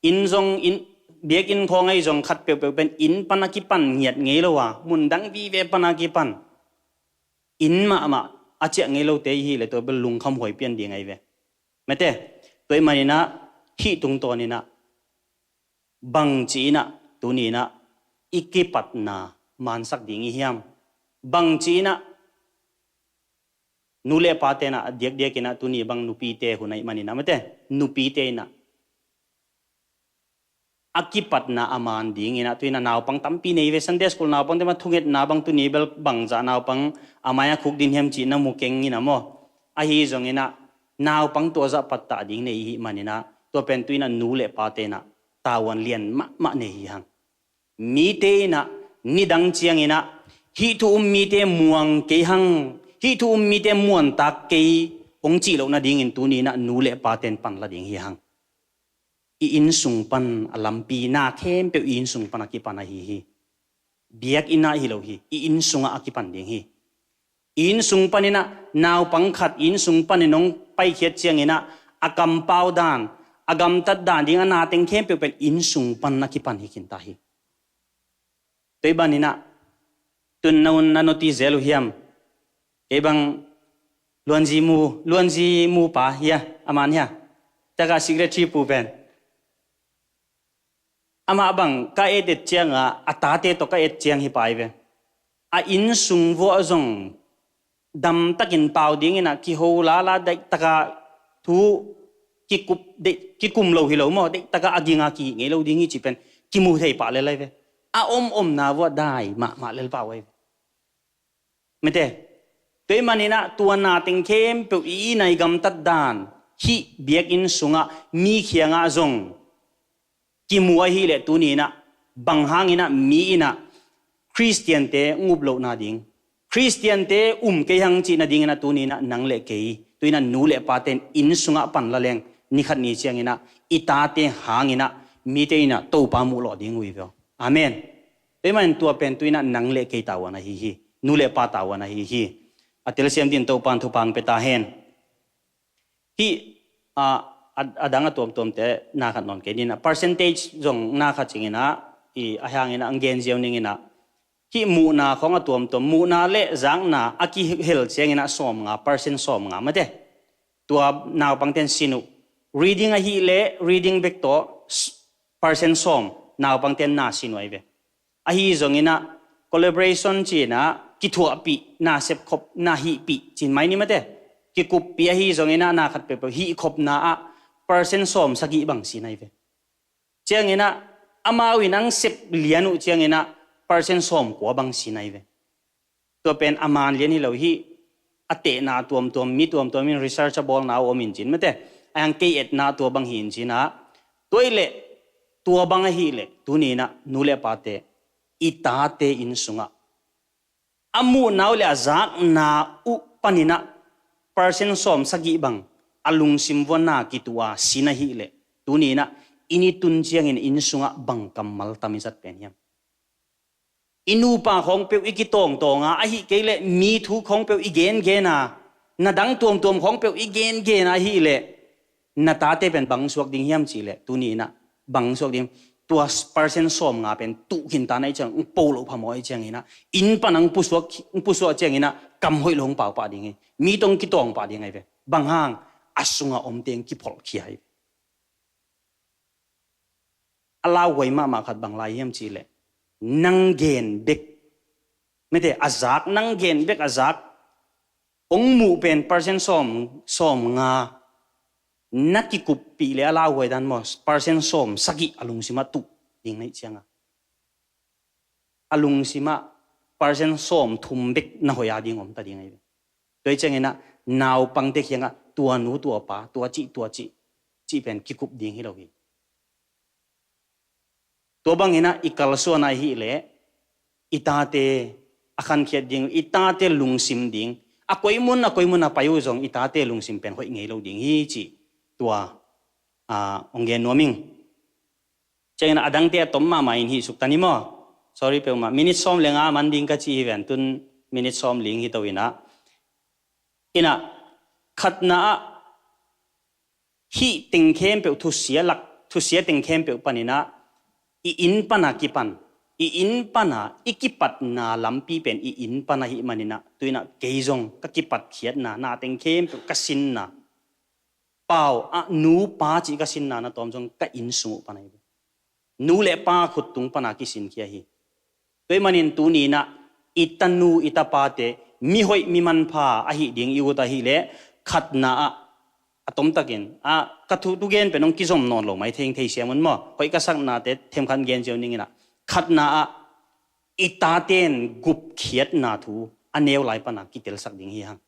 inn zong, inn, biakinn khawng ahi zong khat peuhpeuh pen inn pan a kipan ngiat ngei lo a, mun dang vive pan a kipan inn mahmah a ciah ngei lote i hih leh tua bel lungkham huai pian ding ahi ve. Mate, tua ahih maninah hih tungtawninah bangci inah tuni inah i kipatna mansak ding i hiam? Bangci inah nu le pa tenah a diakdiakinah tuni bang nupite hun ahih maninah mate, nupite inah a kipatna a man dinginah tu inah naupang tampi nei ve. Sunday school naupangte mah thungetna bang tuni bel bangzah naupang a mai-a khuk din hiam cih na mu keng inah maw. Ahi zonginah naupang tua zah pattah ding nei ihih maninah tua pen tu inah nu le pa tenah tavuan lian mahmah nei hi hang. Mite inah nidang cianginah hih thu um mite muang kei hang, hih thu um mite muantak kei hong cih loh nadingin tuni inah nu le pa ten panla ding hi hang. I inn sung pan a lampi na khempeuh i inn sung pan a kipan ahi hi. Biakinn ah hi lo hi, i inn sungah a kipan ding hi. I inn sung paninah naupang khat i inn sung panin hong paikhiat cianginah a kampau dan, a gamtat dan ding a nateng khempeuh pen inn sung pan a kipan hi khinta hi. Tua ahih maninah tun na un na noti zel uh hiam? Kei bang Luanzi mu, Luanzi mu pa hia, a man hia? Taka secretary pu pen amah bang ka et et cianga a tate tawh ka et ciang hi pai ve. A inn sung vuah zong damtakin pau dinginah kiho lala deihtaka thu kikup, deih, kikum lo hi lo maw, deihtaka a ginga kihih ngei lo ding hi cih pen kimu thei pah lel ahi ve. A om omna vuah dai mahmah lel pah uh ahi ve. Mate, tua ahih maninah tua nateng khempeuh i innah i gamtat dan hih biakinn sungah mi khiangah zong kimu ahih leh tuni inah bang hanginah mi inah Khristiante ngup lohna ding, Khristiante um kei hang cih nadinginah tuni inah nang le kei, tu inah nu le paten inn sungah panla leng nikhat ni cianginah i tate hanginah mite inah Topa muh lawh ding uh hi ve aw. Amen. Tua ahih manin tua pen tu inah nang le kei tavuan ahi hi. Nu le pa tavuan ahi hi. A telsiam din Topa in thupha hong pia ta hen. Hih, a, a, a dang a tuamtuamte na khat nawn kei ninah, percentage zong na khat cinginah, i, a hanginah ang gen ziau ninginah, hih muhna khawng a tuamtuam, muhna le zakna a kihel cianginah sawmnga, percent sawmnga mate. Tua naupangten sin uh. Reading ahih leh reading bek tawh s-, percent sawm naupangten na sin uh ahi ve. Ahi zonginah collaboration cinah kithuahpih, na sepkhop, na hihpih cin mai ni mate. Kikuppih ahi zonginah na khat peuhpeuh hihkhopna ah percent sawm sagih bang sin ahi ve. Cianginah amau in ang sep lian uh cianginah percent sawm kua bang sin ahi ve. Tua pen a man lian hi lo hi. A tehna tuamtuam, mi tuamtuam in research a bawlna uh om in cin mate. A hang kei etna tua bang hi in cinah. Tua ahih leh tua bang ahih leh tuni inah nu le pate i tate inn sungah a muhna uh le a zakna uh paninah percent sawm sagih bang a lungsim vuah na kituh a sin ahih leh tuni inah inn i tun ciangin inn sungah bang kammal tam i zat pen hiam? I nupa khawng peuh i kitawngtawng a, ahih kei leh mi thu khawng peuh i gengen a, na dang tuamtuam khawng peuh i gengen a ahih leh na tate pen bang suak ding hiam cih leh tuni inah bang suak ding? tua percent sawm nga pen tuh khin ta na i ciang, hong po lo phamawh i ciang inah, inn pan hong pusuak, hong pusuak ciang inah, kam hoih lo hong pau pah ding hi. Mi tawh hong kitawng pah ding ahi ve. Bang hang, a sunga omte hong kipholhkhia hi. A lauhuai mahmah khat bang lai hiam cih leh, nang gen bek, mete a zak, nang gen bek a zak, hong muh pen percent sawm, sawm nga, na kikuppih leh a lauhuai dan maw, percent sawm sagih a lungsimah tuh ding na hih ciangah, a lungsimah percent sawm thum bek na hoih a ding om ta ding ahi ve. Tua hih ciang inah, naupangte kiangah, tua nu, tua pa, tua cih, tua cih, cih pen kikup ding hi lo hi. Tua bang inah i kalsuan ahih leh, i tate a khankhiat ding, i tate lungsim ding, a koi mun, a koi mun a pai uh zong i tate lungsim pen hoih ngei lo ding hi cih tua, ah, hong gen nuam ing. Ciang inah a dangte a tom mahmah in hih suk ta ni maw. Sorry peuhmah, minute sawm le nga man ding ka ci hi ven, tun minute sawm ling hi to inah. Inah, khatna ah, hih teng khempeuh thusia lak, thusia teng khempeuh pan inah, i inn pana kipan, i inn pana i kipatna lampi pen i inn pana hih man inah, tu inah kei zong ka kipatkhiatna, na teng khempeuh ka sinna, pau ah nu pa cih ka sinna na tawm zong ka inn sung uh pan ahi ve. Nu le pa khut tung pana kisinkhia hi. Tua hih manin tuni inah, i tanu, i tapate mi hoih, mi manpha ahih ding i ut ahih leh, khatna ah, a tomtakin, ah, ka thu, thugen pen hong kizom nawn lo mai thei, thei siam un maw. Hoih ka saknate themkhat gen ziau ning inah. Khatna ah, i taten gupkhiatna thu a neu lai pana kitelsak ding hi hang.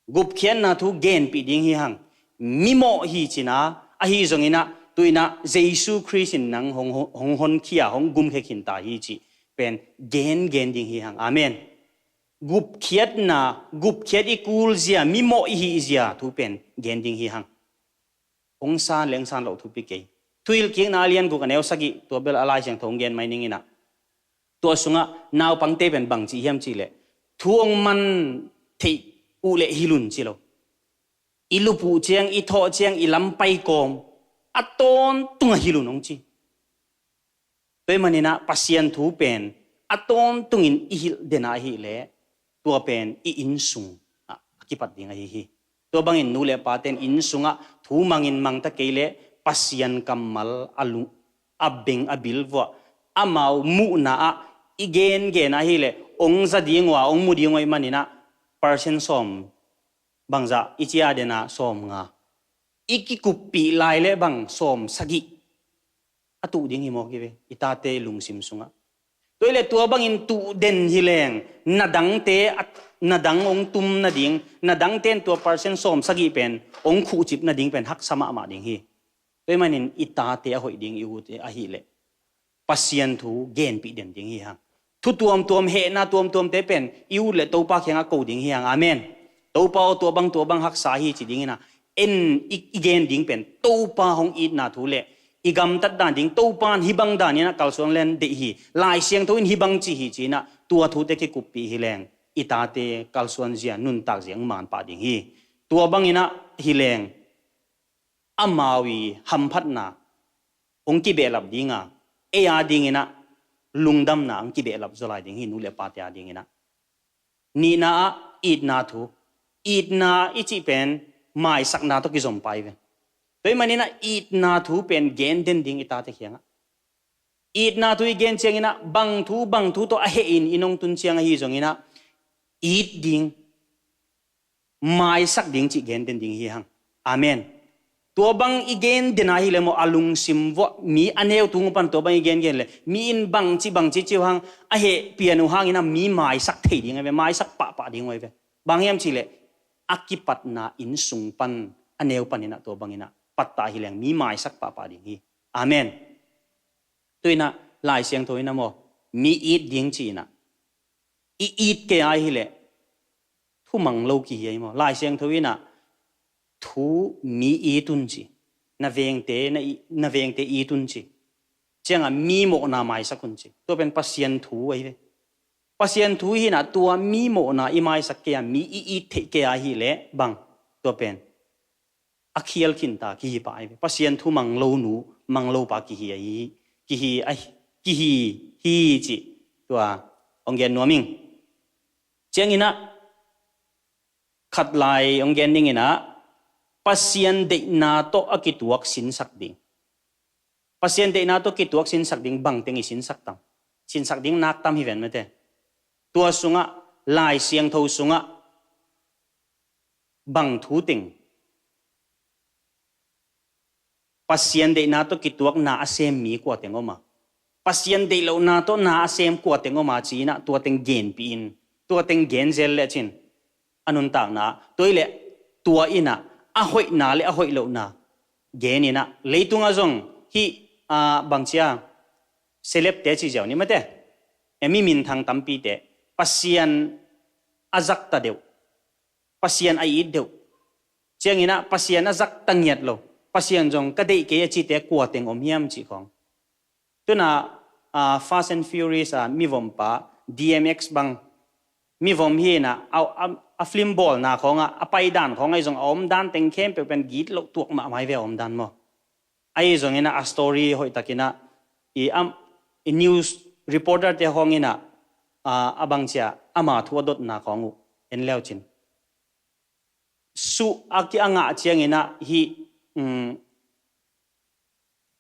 Gupkhiatna thu genpih ding hi hang. Mimawh hi cihna, ahi zong inah, tu inah Jesu Khrist in nang hong, hong, hong honkhia, hong gumkhia khin ta hi cih pen gen, gen ding hi hang. Amen. Gupkhiatna, gupkhiat i kul zia, mimawh i hih zia thu pen gen ding hi hang. Hong san le hong san loh thupi kei. Thuhilhkikna a lian guk a neu sagih, tua bel a Lai Siangtho hong gen mai ning inah. Tua sungah naupangte pen bang ci hiam cih leh, thu hong man theih uh leh hilh un ci lo. I lup uh ciang, i thawh ciang, i lam pai kawm, a tawntungah hilh un hong ci. Tua hih man inah Pasian thu pen a tawntungin i hilh den ahih leh, tua pen i inn sung ah a kipat ding ahi hi. Tua bangin nu le paten inn sungah thu mangin mang ta kei leh, Pasian kammal a lung, a beng, a bilvuah, amau muhna ah i gengen ahih leh, hong za ding uh a, hong mu ding uh ahih man inah, percent sawm bangzah i ci a, den ah sawm nga, i kikuppih lai leh bang, sawm sagih a tuh ding hi mawk hi ve, i tate lungsim sungah. Tua hi leh tua bangin tuh den hi leng, na dangte, na dang hong tum nading, na dangte in tua percent sawm sagih pen hong khuhcip nading pen haksa mahmah ding hi. Tua hih manin i tate a hoih ding i ut ahih leh, Pasian thu genpih den ding hi hang. Thu tuamtuam, hehna tuamtuamte pen i ut leh Topa kiangah ko ding hi hang. Amen. Topa aw, tua bang, tua bang haksa hi ci ding inah, en i, i gen ding pen Topa hong itna thu le i gamtat dan ding, Topa in hih bang dan inah kalsuan leng deih hi, Lai Siangtho in hih bang ci hi ci inah, tua thute kikuppih hi leng, i tate kalsuan zia, nuntak zia hong man pah ding hi. Tua bang inah hi leng, amau i hamphatna hong kibehlap ding a, ei a ding inah lungdamna hong kibehlap zaw lai ding hi, nu le pate a ding inah. Nihna ah, itna thu. Itna i cih pen maisakna tawh kizom pai ve. Tua hih man inah itna thu pen gen den ding i tate kiangah. Itna thu i gen ciang inah, bang thu, bang thu tawh a heh in i nong tun ciang ahi zong inah, it ding, maisak ding cih gen den ding hi hang. Amen. Tua bang i gen den ahih leh maw, a lungsim vuah, mi a neu tung uh pan tua bang i gengen leh, mi in bangci bangci ci uh hang, a heh pian uh hang inah mi maisak thei ding ahi ve, maisak pahpah ding uh ahi ve. Bang hiam cih leh, a kipatna inn sung pan, a neu pan inah tua bang inah pattah hi leng mi maisak pahpah ding hi. Amen. Tu inah Lai Siangtho inah maw, mi it ding ci inah, i it kei ahih leh, thu mang lo kihi ahi maw. Lai Siangtho inah, thu mi it un ci. Na vengte, na i, na vengte it un ci. Ciangah mi mawhna maisak un ci. Tua pen Pasian thu ahi ve. Pasian thu hi inah, tua mi mawhna i maisak kei a, mi i it theih kei ahih leh bang, tua pen a khial khin ta kihi pah ahi ve. Pasian thu mang lo nu, mang lo pa kihi ahi hi. kihi, a, kihi hi cih tua hong gen nuam ing. Cianginah khat lai hong gen ninginah Pasian deihna tawh a kituak sinsak ding. Pasian deihna tawh kituak sinsak ding bangteng i sinsak tam. Sinsak ding nak tam hi ven mate. Tua sungah, Lai Siangtho sungah bang thu teng Pasian deihna tawh kituak na a sem mi kua teng om a, Pasian deih lohna tawh na a sem kua teng om a ci-inah tua teng genpih in, tua teng gen zel lecin a nuntakna tua hi leh tua inah a hoihna le a hoih lohna gen inah leitungah zong hih, a, bangcia celebte ci ziau ni mate, e, mi minthang tampite Pasian a zakta deuh, Pasian a it deuh. Cianginah Pasian a zakta ngiat lo, Pasian zong ka deih kei a cite kua teng om hiam cih khawng. Tunah, a, Fast and Furious a mivompa D M X bang mivom hi inah a, a, a film bawlna khawngah a paidan khawngah i zong a omdan teng khempeuh pen gitloh tuak mahmah hi ve a omdan maw. Ahi zongin a story hoihtakinah i, am, i news reporter te khawngin ah, a, a bangcia ama thu a dotna khawng uh en leucin. Suh a ki a ngah cianginah hih, um,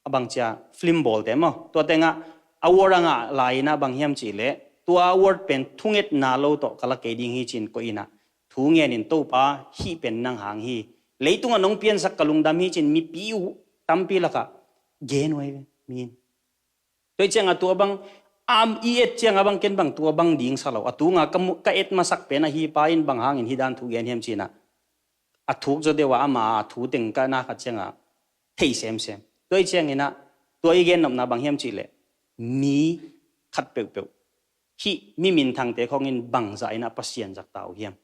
a bangcia film bawlte maw, tua tengah award a ngah lai-inah bang hiam cihleh tua award pen thungetna lo tawh ka la kei ding hi ci-in koih inah thu ngenin Topa hih pen nang hang hi. Leitungah nong piansak ka lungdam hi ci-in mipi uh tampi lakah gen uh ahi ve, mi in. Tua hi ciangah tua bang, am, i et ciangah bang ken bang tua bang ding sa lo. A tunga ka mu-, ka et masak pen ahi pa in bang hangin hih dan thu gen hiam cinah a thuk zaw deuh ah ama a thu teng ka na khat ciangah thei semsem. Tua hi cianginah tua i gen nopna bang hiam cihleh mi khat peuhpeuh hih mi minthangte khawngin bangzah inah Pasian zakta uh hiam?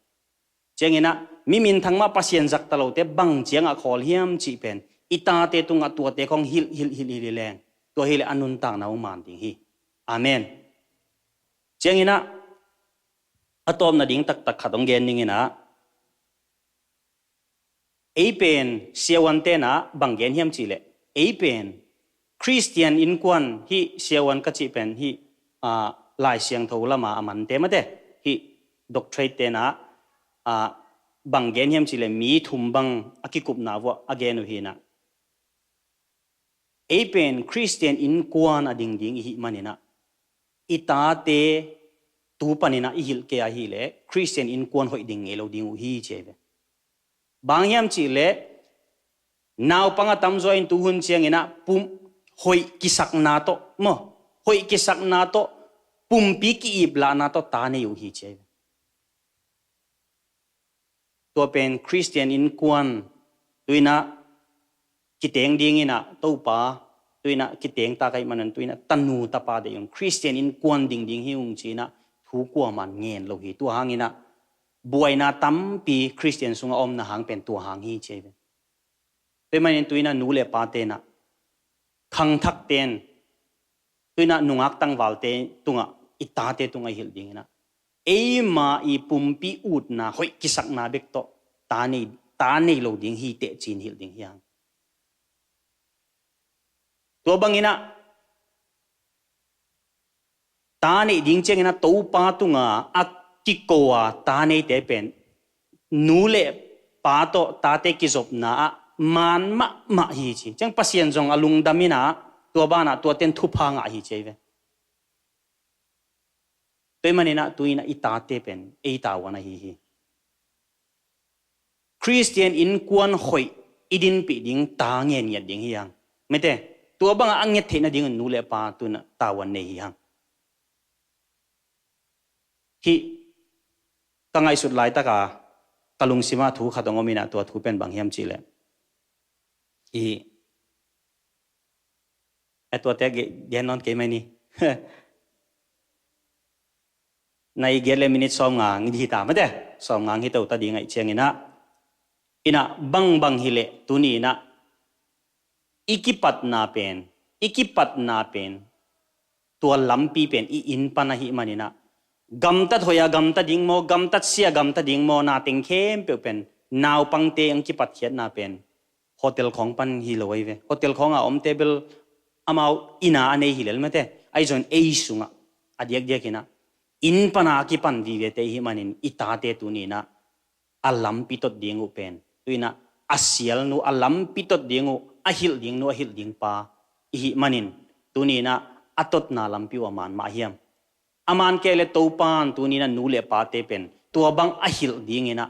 Cianginah mi minthang mah Pasian zakta lote bang ciangah khawl hiam cih pen i tate tungah tuate khawng hilh hilh hilh hilh hi leng tua hileh a nuntakna uh man ding hi. Amen. Cianginah a tawpna ding taktak khat hong gen ninginah ei pen siavuan tenah bang gen hiam cihleh ei pen Khristian innkuan hih siavuan ka cih pen hih, ah, Lai Siangtho lama a mante mate hih doctorate tenah, ah, bang gen hiam cihleh mi thum bang a kikupna vuah a gen uh hinah ei pen Khristian innkuan a ding ding i hih maninah i tate tu paninah i hilh kei a hileh Khristian innkuan hoih ding ngei lo ding uh hi ci ahi ve. Bang hiam cihleh naupang a tamzaw in tuhun cianginah pum hoih kisakna tawh maw, hoih kisakna tawh pumpi ki-iplahna tawh ta nei uh hi ci ahi ve. Tua pen Khristian innkuan tuinah kiteng dinginah Topa tuinah kiteng ta ka hih manin tuinah tanu tapa deih ung, Khristian innkuan ding ding hi ung cinah thu kuaman ngen lo hi. Tua hanginah buaina tampi Khristian sungah omna hang pen tua hang hi ci ahi ve. Tua hih manin tuinah nu le pa tenah khangthak ten tuinah nungak tangvalte tungah i tate tungah i hilh dinginah eima i pumpi utna hoih kisakna bek tawh ta nei, ta nei lo ding hi teh ci-in hilh ding hi hang. Tua banginah ta neih ding cianginah Topa tunga a kiko a ta neite pen nu le pa tawh tate kizopna ah man mahmah hi ci. Ciang Pasian zong a lungdam inah tua banah tuaten thupha ngah hi ci ahi ve. Tua hih maninah tuinah i tate pen ei tavuan ahi hi. Khristian innkuan hoih i dinpih ding ta ngen ngiat ding hi hang. Mete, tua bangah a nget theih nadingun nu le pa tuinah tavuan nei hi hang. Hih ka ngaihsut laitaka ka lungsimah thu khat hong om inah tua thu pen bang hiam cihleh hih a tuate ge-, gen nawn kei mai ni. Nai giat le minit sawmnga ngi hi ta mate. Sawmnga ngi to ta ding ahih cianginah inah bangbang hileh tuni inah i kipatna pen, i kipatna pen tua lampi pen i inn pan ahih maninah gamtat hoih a gamta ding maw, gamtat sia gamta ding maw, na teng khempeuh pen naupangte ang kipatkhiatna pen hotel khawng pan hi lo ahi ve. Hotel khawngah omte bel amau inn ah a nei hi lel mate, ahi zongin ei sungah a diakdiakin ah inn pana a kipan vivete i hih manin i tate tuni-in ah a lampi tot ding uh pen, tu-in ah a sialnu, a lampi tot ding uh, a hilh dingnu, a hilh ding pa i hih manin tuni-in ah a totna lampi uh a man mah hiam? A man kei leh Topan tuni-in ah nu le pate pen tua bang a hilh dingin ah,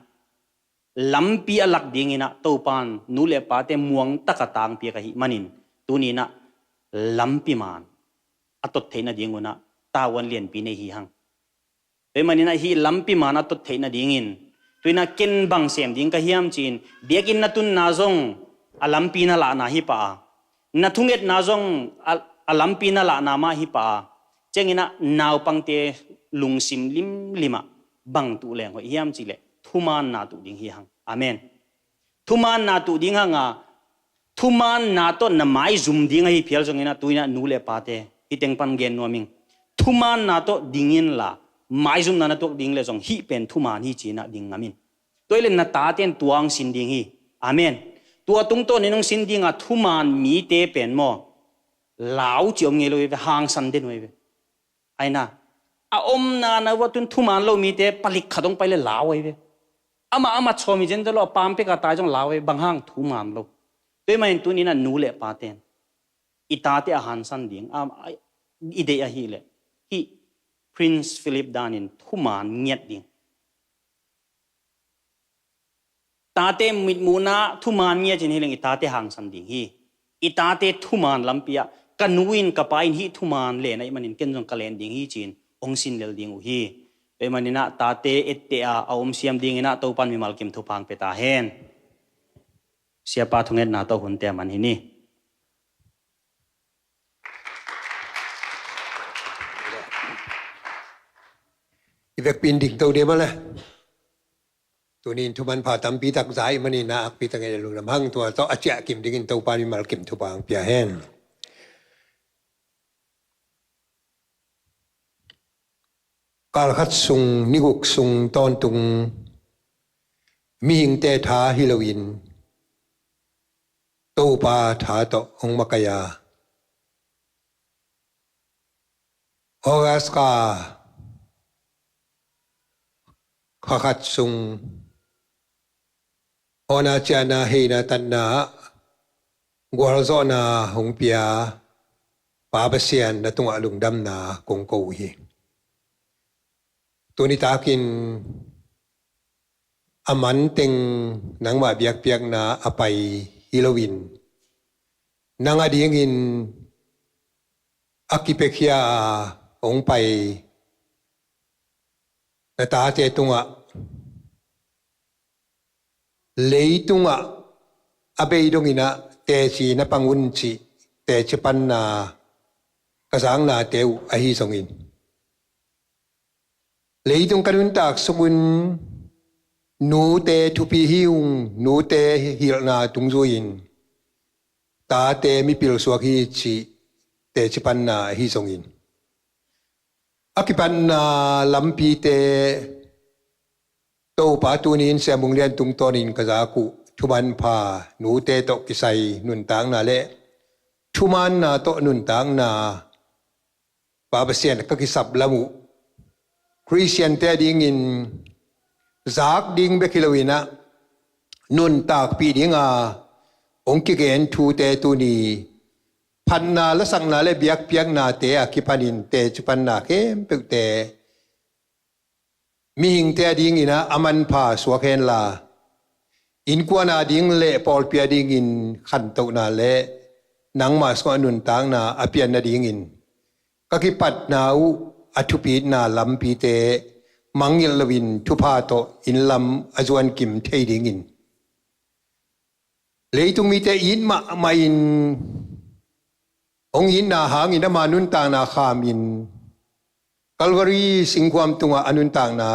lampi a lak dingin ah Topan nu le pate muangtak a tangpiak ahih manin tuni-in ah lampi man a tot theih nadingun ah tavuan lianpi nei hi hang. Tua ahih manin ah hih lampi man a tot theih nadingin tu-in ah ken bang sem ding ka hiam ci-in, biakinn na tunna zong a lampi na lahna hi pah a, na thungetna zong a, a lampi na lahna mah hi pah a, ciangin ah naupangte lungsim limlim ah bang tuh leng hoih hiam cih leh thumaanna tuh ding hi hang. Amen. Thumaanna tuh ding hang a, thumaanna tawh na maizum ding ahi phial zongin ah tu-in ah nu le pate, hih teng pan gen nuam ing. Thumaanna tawh ding inla, maizumna na tuak ding leh zong hih pen thumaan hi ci-in ah ding ngam in. Tua hi leh na tate in tua hong sin ding hi. Amen. Tua tungtawnin hong sin ding a, thumaan mite pen maw, lau cih om ngei lo hi ve, hangsan den uh hi ve. Ahi na, a omna na uah tun thumaan lo mite palik khat hong pai leh lau ahi ve. Amah a mat sawm hi zenzen lo, a paam pek a tai zong lau ahi, bang hang? Thumaan lo. Tua ahih manin tuni-in ah nu le pate in i tate a hangsan ding a, a, i deih ahih leh hih Prince Philip danin thumaan ngiat ding. Tate mitmuhna thumaan ngiat in hi leng i tate hangsan ding hi. I tate thumaan lampi ah, ka nu in ka pa in hih thumaan len ahih manin ken zong ka len ding hi ci-in hong sin lel ding uh hi. Tua ahih manin ah tate etteh a, a om siam dingin ah Topan mimal kim thupha hong pia ta hen. Siapa thungetna tawh hunte a man hi ni. I vekpi in dingto dih mah le. Tuni-in thumanpha tampi tak za ahih manin ah akpi tak in lungdam hang, tua tawh a ciah kim dingin Topa mimal kim thupha hong pia hen. Kal khat sung, ni guk sung tawntung mihingte tha hi loin Topa tha tawh hong makaih a, August kha kha khat sung hawhna ciahna heihna tatna ah gualzawhna hong pia Pa Pasian na tungah lungdamna kong ko uh hi. Tuni takin a man teng nangmah biakpiakna a pai hi loin, nang a dingin a kipiakhia a hong pai na tate tungah leitungah a bei dongin ah teci na pang un cih teci panna ka zaknate uh ahi zongin, leitung ka nuntak sungun nute thupi hi ung, nute hilhna dungzui-in tate mipil suak hi cih teci panna ahi zongin, a kipatna lampite Topa tuni-in Sia Mung Lian tungtawnin ka zak uh thumanpha nute tawh kisai nuntakna le thumaanna tawh nuntakna Pa Pasian ka kisap lam uh Khristiante a dingin zak ding bek hi loin ah nuntakpih dinga hong kigen thute tuni phatna lasakna le biakpiaknate a kipanin teci panna khempeuhte mihingte a dingin ah a manpha suak henla, innkuan a ding le pawlpi a dingin khantohna le nangmah sungah nuntakna a pian nadingin ka kipatna uh a thupitna lampite mangngilh loin thupha tawh inn lam a zuan kim thei dingin, leitung mite it mahmah in hong itna hangin ama nuntakna khamin Calvary singkhuam tungah a nuntakna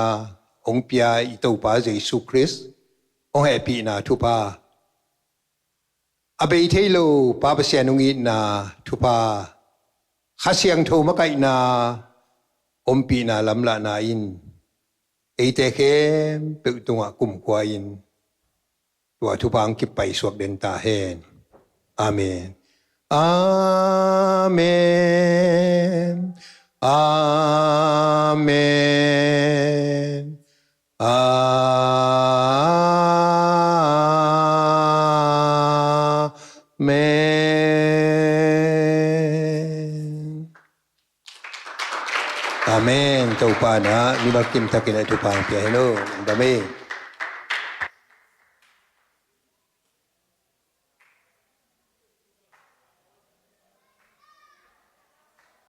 hong pia i Topa Jesu Khrist hong hehpihna thupha, a bei thei lo Pa Pasian hong itna thupha, Kha Siangtho makaihna ompihna lamlahna in eite khempeuh tungah kumkhua in tua thupha hong kipaisuak den ta hen. Amen. Amen. Amen. Amen. Amen. Topa na, mi bangkim takin a Topa pia hen aw. Amen.